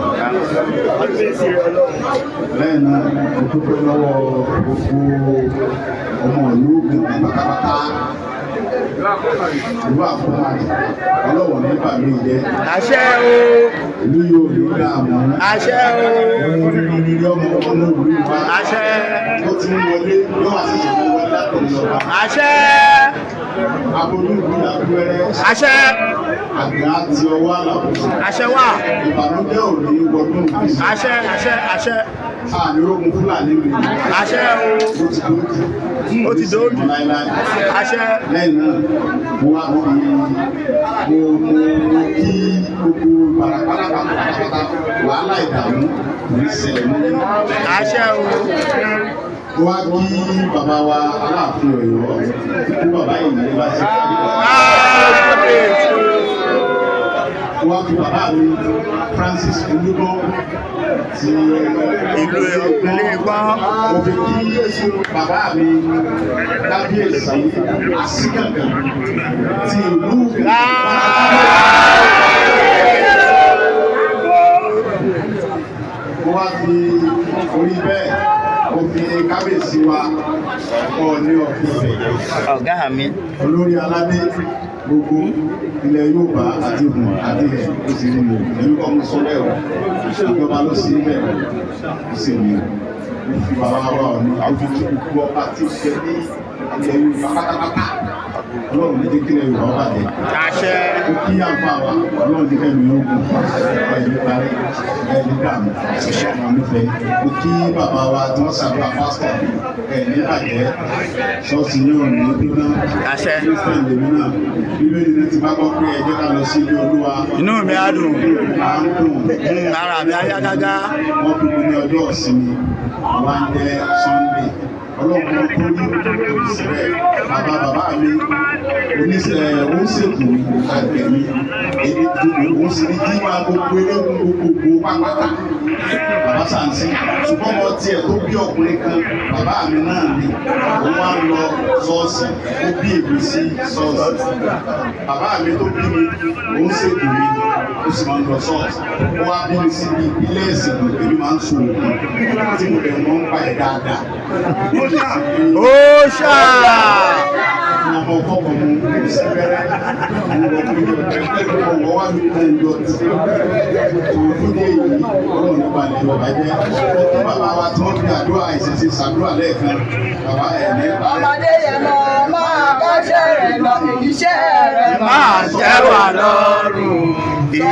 Lẹ́yìn náà, mo dúpẹ́ lọ́wọ́ gbogbo ọmọ ìlú Ògùn pátápátá, ìlú Àkómàdì, ọlọ́wọ̀n ní bàmí jẹ́. Àṣẹ o. Ìlú yóò ní dààmú. Àṣẹ o. Ohun rírí ọmọ ọmọ ìlú wa. Àṣẹ. Ó ti ń wọlé, yóò wá sí ìṣẹ̀lẹ̀ wọlé látòrí ọba. Àṣẹ. Aboyún ìlú làbúrẹ́. Àṣẹ. Àgbà ti ọwọ́ àlàbò. Àṣẹ wà. Ìbànújẹ́ ò ní wọnú ìlú. Àṣẹ àṣẹ àṣẹ. Ànírógun Fúlàní mi. Àṣẹ o. Ó ti dójú. Ó ti dójú. Láíláí. Àṣẹ. Lẹ́yìn náà, mo wá fi mo mo mo kí gbogbo Ìbàràpá pátápátá, wàhálà ìdààmú kò ní ṣẹlẹ̀ mọ́. Àṣẹ o. Mo wá kí bàbá wa Aláàfin Ọ̀yọ́, ikú bàbá yìí ní bá ṣe. Mo wá kí bàbá mi Francis Olúgbọ́n ti Ìlú ìlú Ìgbọ́n. Mo fi kí bàbá mi kábíyèsí Àsíkàngàn ti ìlú Mo wá fi orí bẹ́ẹ̀, mo fi kábíyèsí wa Ọọ̀ni of Ifẹ̀, Ọ̀gá mi. olórí aládé gbogbo ilẹ̀ Yorùbá àti ìhùn àti ẹ̀ ó sì rí mi o. Èmi kọ́ mo sọ bẹ́ẹ̀ o, ìjọba ló sì bẹ́ẹ̀ o, ó sì rí mi o. Mo fi bàbá wa Ọọ̀ni àti gbogbo ọba tí ó ṣe ní ilẹ̀ Yorùbá pátápátá, Ọlọ́run ní jẹ́ kí ilẹ̀ Yorùbá bàjẹ́. Àṣẹ. Ó kí àǹfà wa, Ọlọ́run ní kẹ́mi ó gùn, ẹ̀mí parí, ẹ̀mí dààmú, ọmọ nífẹ̀ẹ́. Ó kí bàbá wa tí wọ́n ṣàdúrà, pásítọ̀, ẹ̀mí bàjẹ́, ṣọ́ọ̀ṣì yóò ní dúná. Àṣẹ. Kristian lèmi náà, Bíbélì náà ti bá gbọ́ pé ẹ jẹ́ ká lọ sí ilé Olúwa. Inú mi á dùn. À ń dùn. Ara mi á yá gágá. Wọ́n fi mi ní ọjọ́ ìsinmi, wọ́n á jẹ́ Sunday. Ọlọ́run tó rí òṣìṣẹ́ bàbá bàbá mi oníṣẹ́ oníṣègùn àgbẹ̀ mi èmi òun sì ní jíwá gbogbo eléegun gbogbo pápátá bàbá sàǹsì. Ṣùgbọ́n mo tiẹ̀ tó bí ọkùnrin kan, bàbá mi náà ni òun wá lọ ṣọ́ọ̀ṣì, ó bí èmi sí ṣọ́ọ̀ṣì. Bàbá mi tó bí mi òun ṣègùn mi, ó sì máa ń lọ ṣọ́ọ̀ṣì. Ó wá bí mi síbi ìpínlẹ̀ ẹ̀sìn, èmi máa ń so òògùn tí mo dẹ̀ mọ́ ń pa ẹ̀ dáadáa. Ó ṣá. Ọmọ kọkọ mu sẹbẹrẹ ọwọ wa mi kàn yọ tí òfin dé yìí. Ọlọ́run nípa ní bàbá jẹ kí bàbá wa tí wọ́n fi àdúrà ìṣẹ̀ṣe ṣàdúrà lẹ́ẹ̀kan bàbá ẹ̀ ní. Ọmọdé yẹn lọ máa báṣẹ́ rẹ̀ lọ, iṣẹ́ rẹ̀ Máa jẹ́ wà lọ́rùn ìlú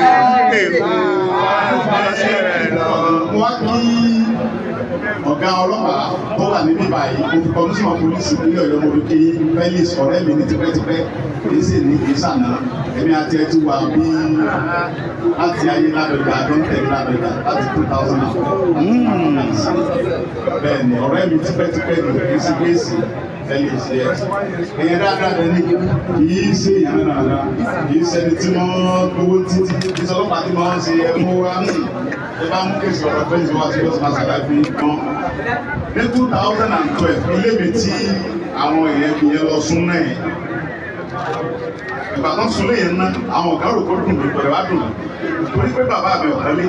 máa báṣẹ́ rẹ̀ lọ. Wọ́n kí ọ̀gá ọlọ́pàá tó wà níbí báyìí. Mo fi kọmíṣánná polisi ìpínlẹ̀ Ọ̀yọ́, mo fi kí Felix, ọ̀rẹ́ mi ní tipẹ́tipẹ́, kì í sì ní kì í sànà. Èmi àti ẹ ti wà bí láti ayé Ládọjà, àjọ ń tẹ̀lé Ládọjà láti 2004. Bẹ́ẹ̀ ni, ọ̀rẹ́ mi tipẹ́tipẹ́ ni, kì í sì gbèsè Felix yẹ èyàn dáadáa rẹ ní, kì í ṣe èyàn dáadáa, kì í ṣẹni tí wọ́n gbowó títí, kì í ṣe ọlọ́pàá tí wọ́n ṣe ẹ̀mú wa ẹ bá mú kéésì ọ̀rọ̀ Felix wá sí lọ́sùn máa ṣàlàyé fún yín gan. Ní 2012, ilé mi tí àwọn èèyàn fi yẹn lọ sún náà yẹn, ìgbà tó ń sun léyìn ná, àwọn ọ̀gá rò kó dùn mí pẹ̀lú wá dùn mí torí pé bàbá mi ọ̀gá lé,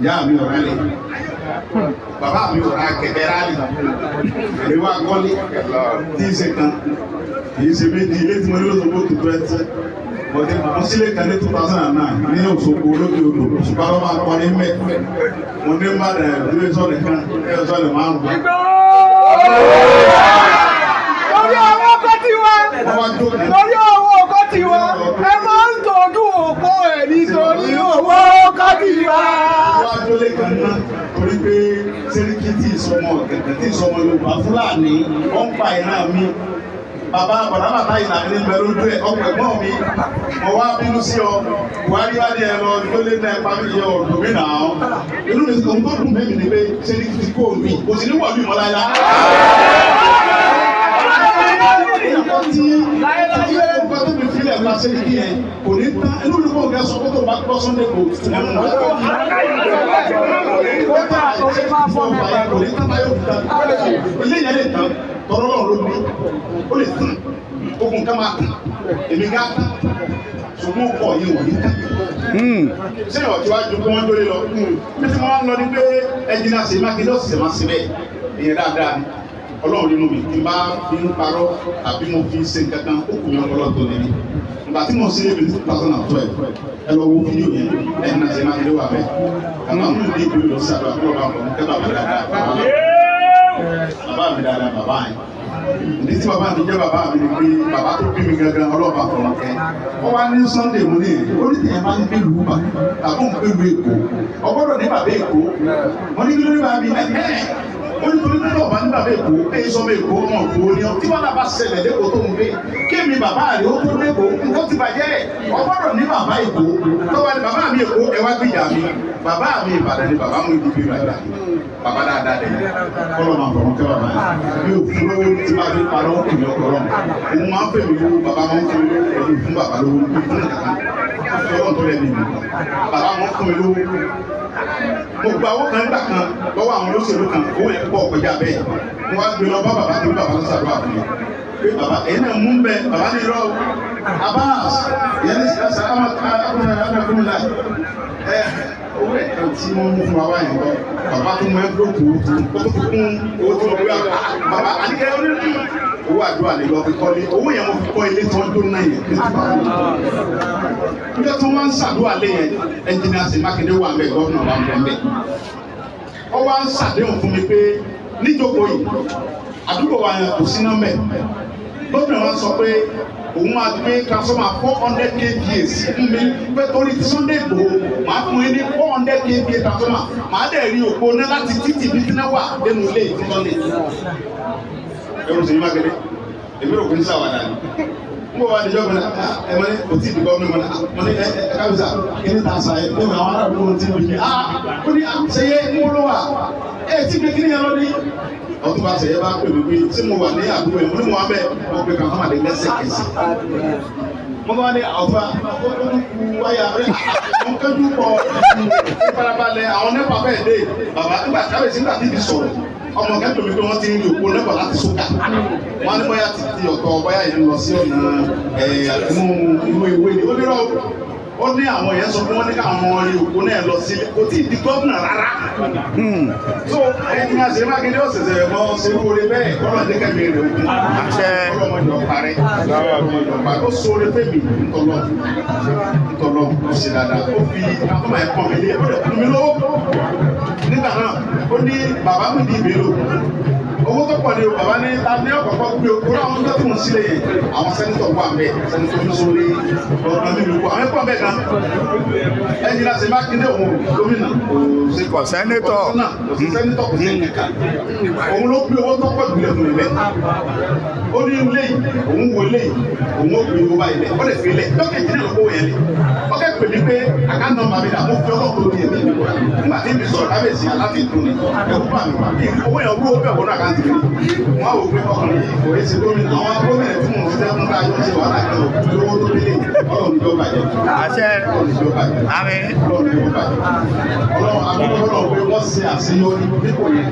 ìyá mi ọ̀gá lé, bàbá mi ọ̀gá kẹ̀kẹ́ rálì, èmi wá kọ́lé tí ì ṣe kan, kì í ṣe méjì. Ilé tí mo ní lóṣogbo tó 20 bọ̀dé, mo sílé kan ní 2009 ní Òṣogbo lókè odò. Ṣùgbọ́n wọ́n máa kọrin mẹ́ mo ní Ìbàdàn ìdílé sọ̀rọ̀ kan ẹ̀ sọ̀rọ̀ márùn-ún. Torí àwọn ọkọ tiwa, torí owó ọkọ tiwa, ẹ máa ń tọ́jú òpó ẹ̀ nítorí owó ọkọ tiwa. Wọ́n á dólé kan ná torí pé sẹ́ríkì tí ìsọmọ kẹ̀kẹ́ tí ìsọmọ Yorùbá Fúlàní ó ń pa ìran mi. Bàbá bàbá bàbá ìlànà ní bẹ lójú ẹ ọkọ ẹ̀gbọ́n mi, mo wá bínú sí ọ. Buhari wá ní ẹ lọ dólé náà ẹ pa mí yẹ ọdún mi náà. Inú mi ohun tó dùn mẹ́mi ni pé sẹ́ríkì tí kò mí kò sì ní wọ̀lú ìmọ̀láyà. Nǹkan tí nǹkan tó fi filẹ̀ pa sẹ́ríkì yẹn kò ní tán. Inú mi kò gẹ́ sọ pé tó bá gbọ́ Sunday kò tún ẹnu ilé yẹn lè tán tọrọ lọ́rọ̀ ló ní ó lè tán, ogun ká máa tán, èmi ká tán, ṣùgbọ́n ọkọ̀ yìí wọ̀ ní tán. Ṣé ìwà tí wàá ju kí wọ́n dólé lọ bí tí wọ́n á lọ ní pé ẹnjìnà ṣe Mákindé ọ̀sẹ̀ máa ṣe bẹ́ẹ̀, ìyẹn dáadáa ni. Ọlọ́run nínú mi tí n bá fi ń parọ́ tàbí mo fi ṣe nǹkan kan, ó kù mí ọpọlọ tó ní. Ìgbà tí mo ṣe é ní 2012, ẹ lọ wo fídíò yẹn, ẹnjìnà ṣe Mákindé wà bẹ́ẹ̀. Bàbá mi ní ìlú lọ sí àdúrà kúrò bá wọn kẹ́ bàbá dáadáa, bàbá mi dáadáa, bàbá yẹn ní tí bàbá mi jẹ́ bàbá mi ni pé bàbá tó bí mi gangan, ọlọ́ọ̀bà fọ̀rọ̀ kẹ́. Wọ́n wá ní Sunday mo ní onítìyẹn máa ń gbé lu bà tàbí òun gbé lu Èkó, ọgbọ́dọ̀ ní bàbá Èkó. Wọ́n ní kí ló ní bàbá mi ẹ̀ ó ní torí pé ọba ní bàbá Èkó èyí sọmọ Èkó, ọmọ Èkó ni ọ. Tí wọn bá ṣẹlẹ̀ lẹ́kọ̀ọ́ tó ń gbé kémi bàbá rẹ̀ ó tó lẹ́kọ̀ọ́, nǹkan ti bàjẹ́. Ọgbọ́dọ̀ ní bàbá Èkó tó wà ní bàbá mi Èkó, ẹ wá gbìjà mi. Bàbá mi Ìbàdàn ni bàbá mú ibi ìbàdàn, bàbá dáadáa dẹ̀ kọ́lọ́ máa fọ̀rọ̀ kẹ́ bàbá yẹn mi ò fún lówó tí máa fi parọ́ kìlọ̀ kọ́lọ́. Òun máa ń fẹ́ mi lówó, bàbá máa ń fún mi lówó, èmi fún bàbá lówó mi fún kàkà fọwọ́n tó lẹ́nu mi, bàbá máa ń fún mi lówó. Mo gba owó kan nígbà kan lọ́wọ́ àwọn olóṣèlú kan, owó yẹn pọ̀ kọjá bẹ́ẹ̀. Mo wá gbé lọ bá bàbá tó bàbá ló ṣàdúrà fún mi pé bàbá èyí náà mú bẹ. Bàbá ní irọ́ Abbas yẹn ní sàlámà akọ̀nà ẹ owó ẹ̀ kan tí wọ́n mú fún wa wáyé lọ. Bàbá tó mú ẹ́ńfúlọ́pù ó tó fi kún owó tó mọ̀ wíwá. Bàbá àdìgẹ́ onírú owó àdúrà lè lọ fi kọ́lé. Owó yẹn mo fi kọ́ ilé tí wọ́n dún náà yẹn nígbà tí wọ́n ń ṣàdúrà lé yẹn. Ẹnjìnìá Ṣèyí Mákindé wà ń bẹ̀, gọ́vnà wà ń bẹ̀ ń bẹ̀. Ó wá ń ṣàdéhùn fún mi pé níjókòó yìí, àdúgbò wa yẹn kò sí náà mẹ́. Gómìnà wa sọ pé òun máa gbé transformer 400 kVA sí fún mi pé torí Sunday Igboho, máa fún yín ní 400 kVA transformer, máa dẹ̀ rí òpó náà láti títì bí tíná wà nínú ilé ìfún Sunday. Ẹ̀rù Ṣèyí Mákindé, èmi rò pé ń ṣàwàdà ni. N bò wá di jọ́gbọ̀n náà, ẹ mọ ní kò tí ì di gọ́ọ̀mù mọ́ ní mo ní ẹ ẹ kábíyèsà kí ni tàṣà ẹ ní àwọn aráàlú ló ti ń bí mi. Ah, ó ní ṣe yẹ ń wọ́n wà Ẹ ti gbé kíní yẹn lọ ní. Ọtúnba Ṣèyẹ bá pè mí pé tí mo wà ní àdúgbò yẹn, mo ní mo wà bẹ́ẹ̀, wọ́n pe kàfọ́n àdé lẹ́sẹ̀kẹsẹ̀. Mo bá ní ọ̀fà olùkú wáyà rẹ̀, mo kẹ́jú pọ̀ ìfarabalẹ̀ àwọn NEPA bẹ́ẹ̀ dé. Bàbá nígbà kábíyèsí nígbà tí ibi sọ̀rọ̀, ọmọ kẹ́tọ̀ mi pé wọ́n ti ń rí òpó NEPA láti sókà. Wọ́n á ní bóyá ti ti ọ̀tọ̀ bóyá yẹn lọ sí ọ̀nà inú ìwé ni. Ó ní rọ ó ní àwọn yẹn sọ fún wọn ní káwọn rí òpó náà lọ sí kò tí ì di gómìnà rárá. So ẹni àṣẹ Mákindé ọ̀sẹ̀sẹ̀ mọ́ ṣerú oore bẹ́ẹ̀ kọ́lọ́ ní kẹ́mi rẹ̀ òkun. Àṣẹ. Ọlọ́mọdé ọ̀parẹ́. Ọlọ́mọdé ọ̀parẹ́. Ó sóore fẹ́mi ntọ́lọ́ ntọ́lọ́ ó ṣe dáadáa. Ó fi akọ́mọ̀ ẹ̀kọ́ mi lé ó lè fún mi lówó. Nígbà náà ó ní bàbá mi di ìbéèrè owó tó pọ̀ ní o bàbá ní ta ní ọ̀kọ̀ọ̀kọ̀ gbé o kúrò àwọn tó tún sílẹ̀ yẹn àwọn sẹ́nitọ̀ wà bẹ́ẹ̀ sẹ́nitọ̀ tó sórí ọ̀nà mi lùkọ́ àwọn ẹ̀kọ́ bẹ́ẹ̀ gan ẹ̀yìn láti Mákindé òun gómìnà Kò sẹ́nitọ̀. kò sí sẹ́nitọ̀ kò sí kankan òun ló gbé owó tó pọ̀ jùlọ fún mi bẹ́ẹ̀ ó ní ilé yìí òun wo ilé yìí òun ó gbé owó báyìí lẹ̀ ó lè fi lẹ̀ dọ́kẹ̀tì náà ló kó yẹn lẹ̀ ọkẹ́ pè mí pé àkáǹtì nọ́mbà mi dà mo fi ọlọ́kùnrin lórí ẹ̀mí mi kúrò nígbà tí mi sọ̀rọ̀ kábíyèsí aláfi dùn ní ẹ̀kú bá mi wá owó yẹn wúwo bẹ́ẹ̀ wọnú àkáǹtì mi wọ́n á wò pé ọkùnrin yìí kò ṣe gómìnà àwọn gómìnà tí mò ń ṣiṣẹ́ fún ká yóò ṣe wàhálà kan ò lówó tó délé ọlọ́run ní yóò bàjẹ́ Àṣẹ. ọlọ́run ní yóò bàjẹ́ Àmín. ọlọ́run ní yóò bàjẹ́ ọlọ́run àbúrò ọlọ́run pé wọ́n ṣe àṣeyọrí nípò yẹn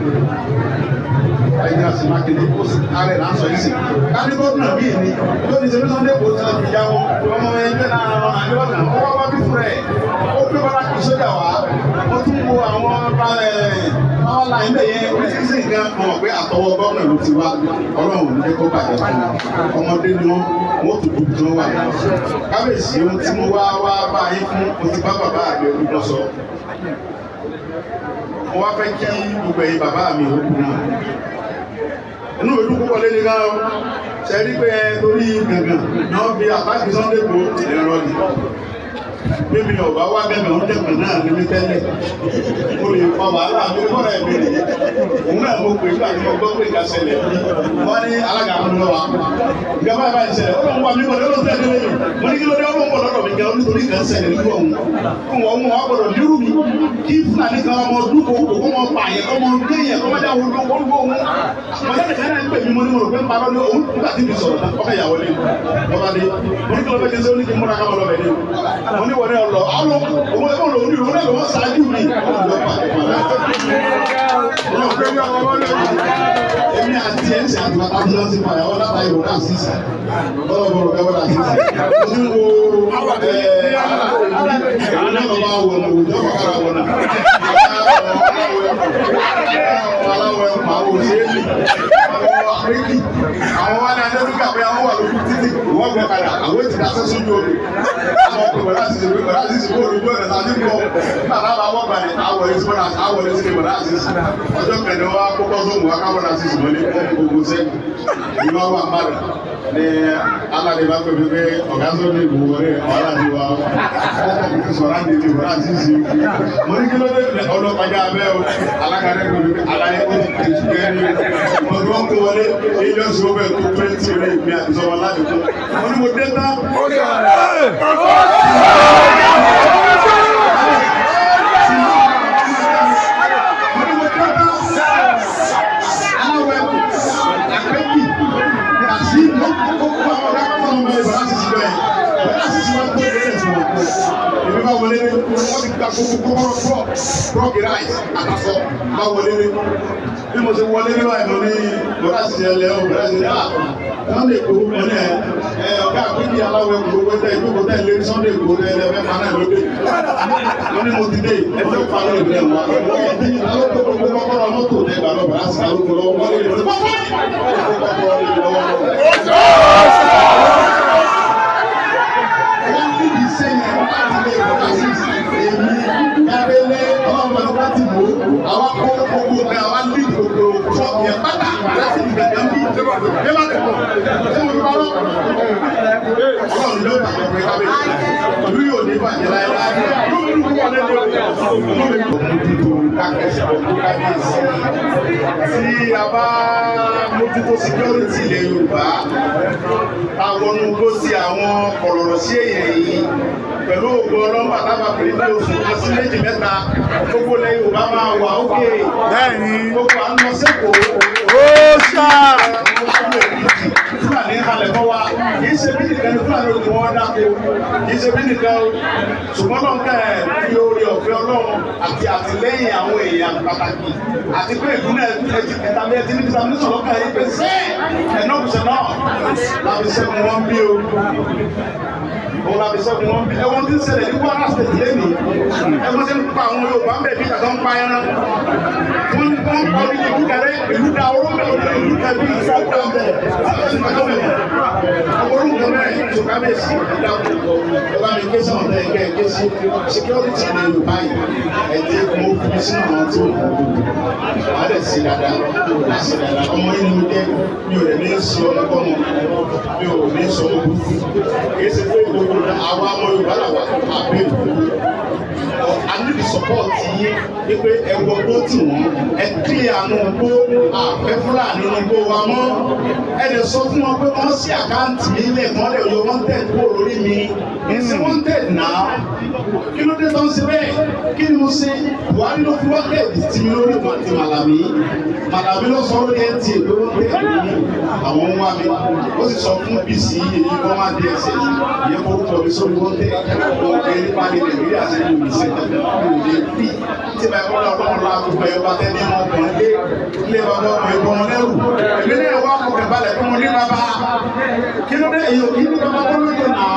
ẹ̀yin àti Mákindé ó sì ààrẹ là ń sọ yìí sí káni gómìnà bíi ni lónìí ṣe Sunday kò tí wọn fi jáwọ́ ọmọ ẹgbẹ́ náà àdébọ̀nà ó wá wá bí fún rẹ̀ ó gbé bọ́lá kì í sójà wá ó tún wo àwọn power line bẹ́ẹ̀ yẹn oríṣiríṣi nǹkan mọ̀ pé àtọwọ́ gómìnà ló ti wá ọlọ́run ò ní jẹ́ kó bàjẹ́ fún wọn ọmọdé ni wọ́n wọ́n tó dùn tí wọ́n wà kábíyèsí ohun tí mo wá wá bá yín fún mo ti bá bàbá àgbẹ̀ olùkọ́ sọ mo wá fẹ́ kí gbogbo ẹ̀yin bàbá mi ò kú náà inú ìlú púpọ̀ lé ní gan o ṣe rí pé torí gàngàn náà fi àtàkì Sunday Igboho ẹ̀rọ ni mímí ọ̀bá wá gàngàn ó dẹ̀kùn náà ní mi tẹ́lẹ̀ mo lè fa wàhálà mi kọ́ra ẹ̀mí rẹ̀ òun náà mo pè nígbà tí mo gbọ́ pé ìka ṣẹlẹ̀ wọ́n ní alága mi lọ́wọ́ ìjọba ìbá ìṣẹ̀lẹ̀ ó lóun wà mí bọ̀ lọ́dọ̀ sílẹ̀ délé mi mo ní kí ló dé ó lóun bọ̀ lọ́dọ̀ mi gan nítorí ìkan ṣẹlẹ̀ nílùú ọ̀hún kó wọn wọn gbọ́dọ̀ nírú mi kí Fúlàní kan ọmọ dúkò kó wọn pa àyẹ̀ kó wọn gé yẹn kó wọn dá wọn lówó lówó òun mọ̀lẹ́bí kan náà ń pè mí mo ní mo rò pé ń parọ́ ní òun nígbà tí mi sọ̀rọ̀ ọkọ̀ ìyàwó lé lọ́ba dé mo ní kí ló fẹ́ kí n ṣe ó ní kí n múra ká mọ́ lọ́bẹ̀ dé mo ní wọlé ọlọ àwọn òun ẹgbẹ́ òun ní ìrònú ẹ̀rọ ṣáájú mi èmi àti ẹ̀ ń ṣe àtúntà tàbí lọ́sí padà wọ́n látà ìrònú àṣìṣe bọ́lọ̀bọ̀lọ̀ kẹwọ́n àṣìṣe mo ti ń wo ẹ̀ẹ́d náà bá wọ̀nà òjò kọ̀ọ̀kan wọ̀nà aláwọ̀ ẹ̀kọ́ àwọn òṣèlú àwọn àríkì àwọn wà ní adẹ́rùkà pé àwọn wà lójú títì wọ́n gbẹ padà àwọn ètò ìdásẹ́ sójú omi àwọn ọkùnrin wọlé àti ìṣèlú wọlé àti ìṣèlú olójú ọ̀nà tàbí kọ́ nígbà táwọn àwọn ọgbà ní àwọ̀ ẹ̀sìn wọlé àwọ̀ ẹ̀sìn wọlé àti ìṣèlú ọjọ́ kẹrin wa kókó sóhun wa káwọn àti ìṣèlú ní gbogbo sẹ́yìn ìlú wa wà mbàdàn ní aládé bá pẹ̀lú pé ọ̀gá tó ní ìbò wọlé ọ̀hálà ti wà ọkọ̀ mi sọ̀rọ̀ àti ìdìbò láti ṣe mo ní kí ló dé ọlọ́pàá abẹ́ o alákàrẹ́ pẹ̀lú pé aláyé ó ti tẹ̀sí kẹ́rin o mo ní wọ́n kó wọlé ilé ọ̀sùn ọbẹ̀ tó twenty rẹ̀ mi àti sọ̀rọ̀ láti kú mo ní mo dé tán. Mo ní mo dé tán. Aláwọ̀ ẹ̀kú àpẹ́kì àti gbogbo àwọn ọ̀gá kọ́kọ́ ọmọ ẹ̀ bọ̀dá sísì bẹ́ẹ̀ bọ̀dá sísì wọn tó ìbéèrè fún wọn. Èmi bá wọlé ní wọ́n ti gba gbogbo kọ́kọ́rọ́ trọ́ọ̀kì ráìsì àtàsọ bá wọlé ní. Bí mo ṣe wọlé ní báyìí mo ní bọ̀dá sísì ẹ lẹ́ o bọ̀dá sísì ah Sunday Igboho mo ní ẹ ẹ ọ̀gá àpẹ́kì aláwọ̀ ẹ̀kú gbogbo tẹ̀ ìjókòó tẹ̀ lé Sunday Igboho tẹ̀ ẹ fẹ́ pa náà lóde. Mo ní mo ti dé ẹ fẹ́ pa náà lóde wọn. Kọ́kọ́rọ́ mọ́tò tẹ̀ gbà lọ bọ̀dá sísì alóko lọ́wọ́ wọlé ní wọ́n níbi iṣẹ́ yẹn láti lè bọ́dà sí èmi kábẹ́lẹ́ ọlọ́run láti mú àwa kó gbogbo nǹkan àwa ní gbogbo ṣọ́ọ̀bù yẹn pátá láti ní gàgán bí ẹ má tẹ̀ ṣé mo fi parọ́ ọlọ́run ló bàjẹ́ pé kábẹ́lẹ́ ìlú yóò ní bàjẹ́ láéláé lómi ló wà lẹ́nu lómi ló mójútó kákẹ́sì ọ̀gbọ́n kábíyèsí tí a bá mójútó security ilẹ̀ Yorùbá àwọn ogbó sí àwọn kọ̀rọ̀rọ̀ sí èèyàn yìí Pẹ̀lú ògbó ọlọ́mọ àtàbà pé ní oṣù kan sí méjì mẹ́ta, gbogbo ilẹ̀ Yorùbá máa wà ókè. Bẹ́ẹ̀ni. Gbogbo à ń lọ sẹ́kọ̀ọ́. Ó ṣá. Fúlàní halẹ̀ mọ́ wa, kì í ṣe bí nìkan ni Fúlàní òkè wọn dáko, kì í ṣe bí nìkan o. Ṣùgbọ́n náà kẹ́ ẹ̀ fi oore ọ̀fẹ́ Ọlọ́run àti àtìlẹ́yìn àwọn èèyàn pàtàkì àti pé ìlú náà ẹ ti kẹta bí ẹ ti ní kí sàmúlò sọ̀rọ̀ kan yìí pé sẹ́ ẹ̀ náà kùsẹ̀ náà láfi sẹ́gun wọn bí o. Òun láfi sẹ́gun wọn bí. Ẹ̀wọ̀n ti ń ṣẹlẹ̀ ní Kwara State lẹ́nìí. Ẹ̀wọ̀n ti ń pa àwọn Yorùbá ń bẹ̀ bí ìtàkùn ń pa ẹran. Wọ́n ń pa orí ìlú kẹrẹ́ ìlú da oró bẹ̀ ìlú kẹbí ìfọ̀kọ̀ bẹ̀. Orúkọ mẹ́rin tó kábíyèsí ẹ̀dá ẹ bá mi ké sáwọn ọ̀dọ́ ẹ̀kẹ́ ké sí security ní Yorùbá yìí ẹ jẹ́ mo fi sínú àwọn tí ó kọ̀ ọ́ wà á dẹ̀ sí dáadáa wà á sí dáadáa ọmọ yìí ni mo jẹ́ mi ò rẹ̀ ní sọ ọmọkọ́mọ mi ò ní sọ ọmọ burúkú kì í ṣe pé gbogbo àwa ọmọ Yorùbá làwà àbẹ̀ I need the support yín wípé ẹwọ tó tì wọ́n ẹ kí àánú gbó àfẹ́ Fúlàní nínú gbó wa mọ́ ẹ lè sọ fún wọn pé wọ́n sí àkáǹtì mi lẹ̀ kán lè yọ wanted kúrò lórí mi ṣé wanted náà kí ló dé tó ń ṣe bẹ́ẹ̀ kí ni mo ṣe Buhari ló fi wanted tì mí lórí wọn àti Màlàmí Màlàmí ló sọ lórí NTA pé wanted mi àwọn ń wá mi ó sì sọ fún BC èyí kọ́ máa di ẹsẹ̀ yìí ìyẹn forúkọ mi sórí wanted wọn kẹ́ nípa ní Nàìjíríà ṣe ní òṣìṣẹ́ òde bí tí bá ẹ̀kọ́ lọ́wọ́ la gbogbo ẹ̀ bá tẹ́ ní ọmọkùnrin lé ilé bàbá ọmọ ìbọn wọn lẹ́rù èmi náà wà kọkẹ́ balẹ̀ fún wọn ní bàbá kí ló dé èyí ò kí ní bàbá kó lóde náà.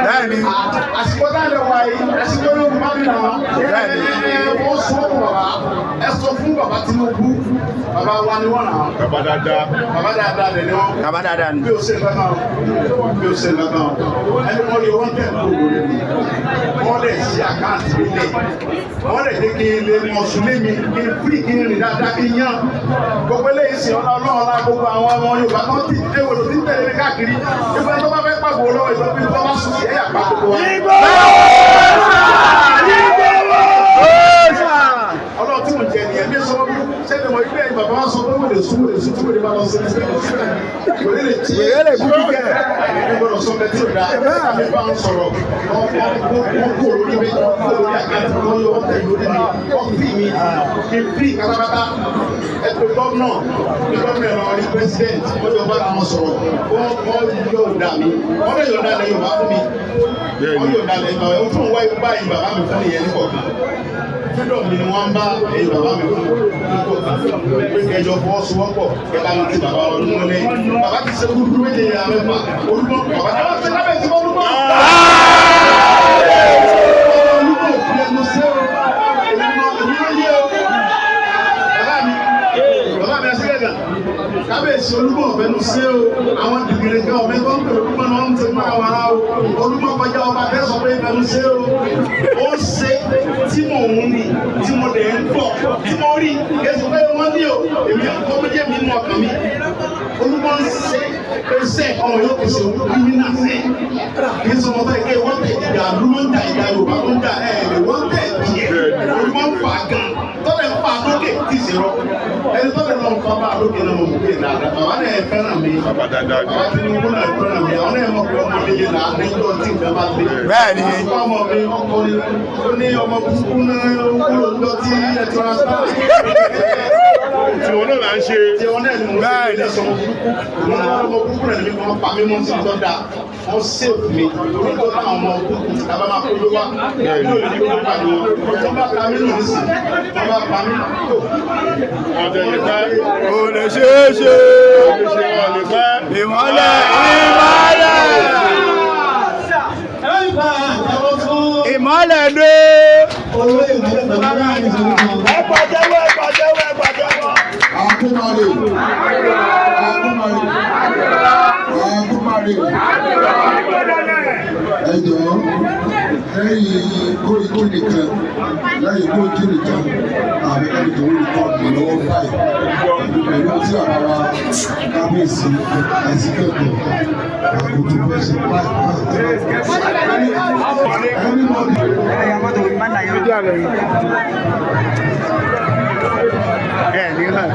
Bẹ́ẹ̀ni. Àsìkò tá a lè wá yìí àsìkò yóò bá mi náà. Bẹ́ẹ̀ni. Ó sọ fún bàbá ẹ sọ fún bàbá Tinubu bàbá wa ni wọ́n náà. Bàbá dáadáa. Bàbá dáadáa lè ní wọn. Bàbá dáadáa ni. Bí o ṣe nǹkan kan bí o ṣe nǹkan kan ẹni wọ́n lè wọ́n tẹ̀ kó lórí mi wọ́n lè ṣí àkáǹtì mi lẹ̀ wọ́n lè dé kí n lè mọ̀ sùn lé mi kí n firi kí n rìn dáadáa kí n yàn gbogbo eléyìí sìn ọlá ọlọ́run la gbogbo àwọn ọmọ Yorùbá tó ti léwòlò tí ń tẹ̀lé mi káàkiri ìgbà tó bá fẹ́ pàgọ́ lọ́wọ́ ìgbà tó bá sùn sí ẹ̀yà pa gbogbo wa. Ọlọ́run tí mò ń jẹ nìyẹn bí sọ sẹ́ni mọ̀ ìgbẹ́ yìí bàbá wa sọ pé wọ́n lè sún wọ́n lè sún tí wọ́n lè máa lọ sí ẹsẹ̀ wọ́n lè tí Wèrè lè bú kíkẹ́. ẹni gbọ́dọ̀ sọ bẹ́ẹ̀ tí ò dáa ẹni bá ń sọ̀rọ̀ wọ́n kó lórí mi wọ́n kó lórí àkáǹtì wọ́n yọ wọ́n tẹ̀ lórí mi wọ́n fi mi kí n fi pátápátá ẹ pé gómìnà ní gómìnà ẹ̀rọ ní president wọ́n yọ bára wọn sọ̀rọ̀ wọ́n yóò dà mí wọ́n lè yọ̀ǹda lẹ́yìn bàbá fún mi wọ́n yọ̀ǹda lẹ́yìn bàbá mi fún wáyé báyìí bàbá mi fún ìyẹn ní kọ̀ọ̀kan freedom ni wọ́n bá èyí bàbá mi fún pé kẹjọ fọwọ́sowọ́pọ̀ kẹta mi ti bàbá ọdún mọ́lẹ̀ bàbá ti ṣe kúrú méje yàrá mẹ́fà olúmọ bàbá tí wọ́n ti lábẹ́ ti olúmọ. Olúmọ òfin ẹnu ṣé o èmi ló yé o bàbá mi bàbá mi ẹsẹ̀ gàgà kábíyèsí olúmọ ọ̀fẹ́ nu ṣé o àwọn dìgbìrì kan ọ̀fẹ́ tó ń pè olúmọ náà ń tẹ mọ́ àwọn ará o olúmọ kọjá ọba fẹ́ sọ pé ìfẹ́ nu ṣé o ó ṣe tí mò ń rìn tí mo dẹ̀ ń bọ̀ tí mo rí èso pé wọ́n ní o èmi kọ́ ló jẹ́ mi nínú ọkàn mi olúmọ ń ṣe pé ṣe ọmọ yóò fi ṣe kírímínà ṣe kì í sọ ọmọ tó yẹ kí wọ́n tẹ̀ ìjà ló ń jà ìjà Yorùbá ló ń jà ẹ̀ lè wọ́n tẹ̀ díẹ̀ olúmọ ń fà gan tọ́lẹ̀ ń fà lókè tí ì ṣe rọ ẹni tọ́lẹ̀ lọ ń fa bá lókè náà mo mọ̀ pé dáadáa bàbá náà fẹ́ràn mi Bàbá dáadáa ni. bàbá Tinubu náà fẹ́ràn mi àwọn náà mọ̀ pé ọmọ líle là níjọ́ tí nǹkan bá le. Bẹ́ẹ̀ni. Ọmọ mi ọkọ ni ó ní ọmọ burúkú náà wúlò lọ tí ẹ ti rán sáà. Tí wọn náà là ń ṣe. Tí wọn náà ni mo ṣe ilé sọmọ burúkú ọmọ burúkú náà ni mi wọ́n pa mí mọ́ sí tọ́ da wọ́n sèfù mi orúkọ náà ọmọ burúkú tí a bá máa kó ló wá ní òní ní kó pa mi wọn tó bá pa mí nù ní sí tó bá pa mí tó. Ọ̀dẹ̀ lè pẹ́. Kò lè ṣeé ṣe. Ṣé wọn lè pẹ́? Ìmọ́lẹ̀ ìmọ́lẹ̀. Ìmọ́lẹ̀ dé. Ẹ pàtẹ́wọ́ ẹ pàtẹ́wọ́ ẹ pàtẹ́wọ́. Akumare. Akumare. Akumare. Ẹ jọ̀ọ́ lẹ́yìn Kóìkí nìkan lẹ́yìn Kóìkí nìkan àbí ẹni tó ń kọ́ mi lọ́wọ́ báyìí pẹ̀lú tí àbá wa kábíyèsí ẹ̀sìn kẹ̀kọ́ àkótó fẹ́ ṣe báyìí. Anybody. Ẹ ní hàn.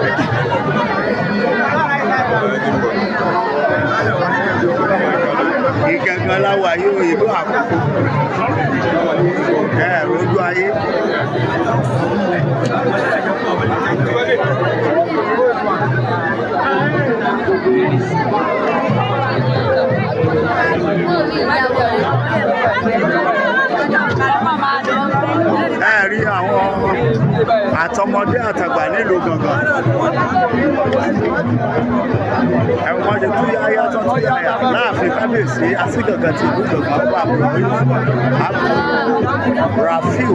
Ìgangan láwa yóò ìlú Àkókò ẹ rojú ayé. Ẹ rí àwọn àtọmọdé àtàgbà nílùú Ìgangan, ẹ̀wọ̀n ṣe túyáyá tó túyáyá láàfin kábíyèsí Asígangan ti ìlú Ìgangan wà pẹ̀lú Rafiu.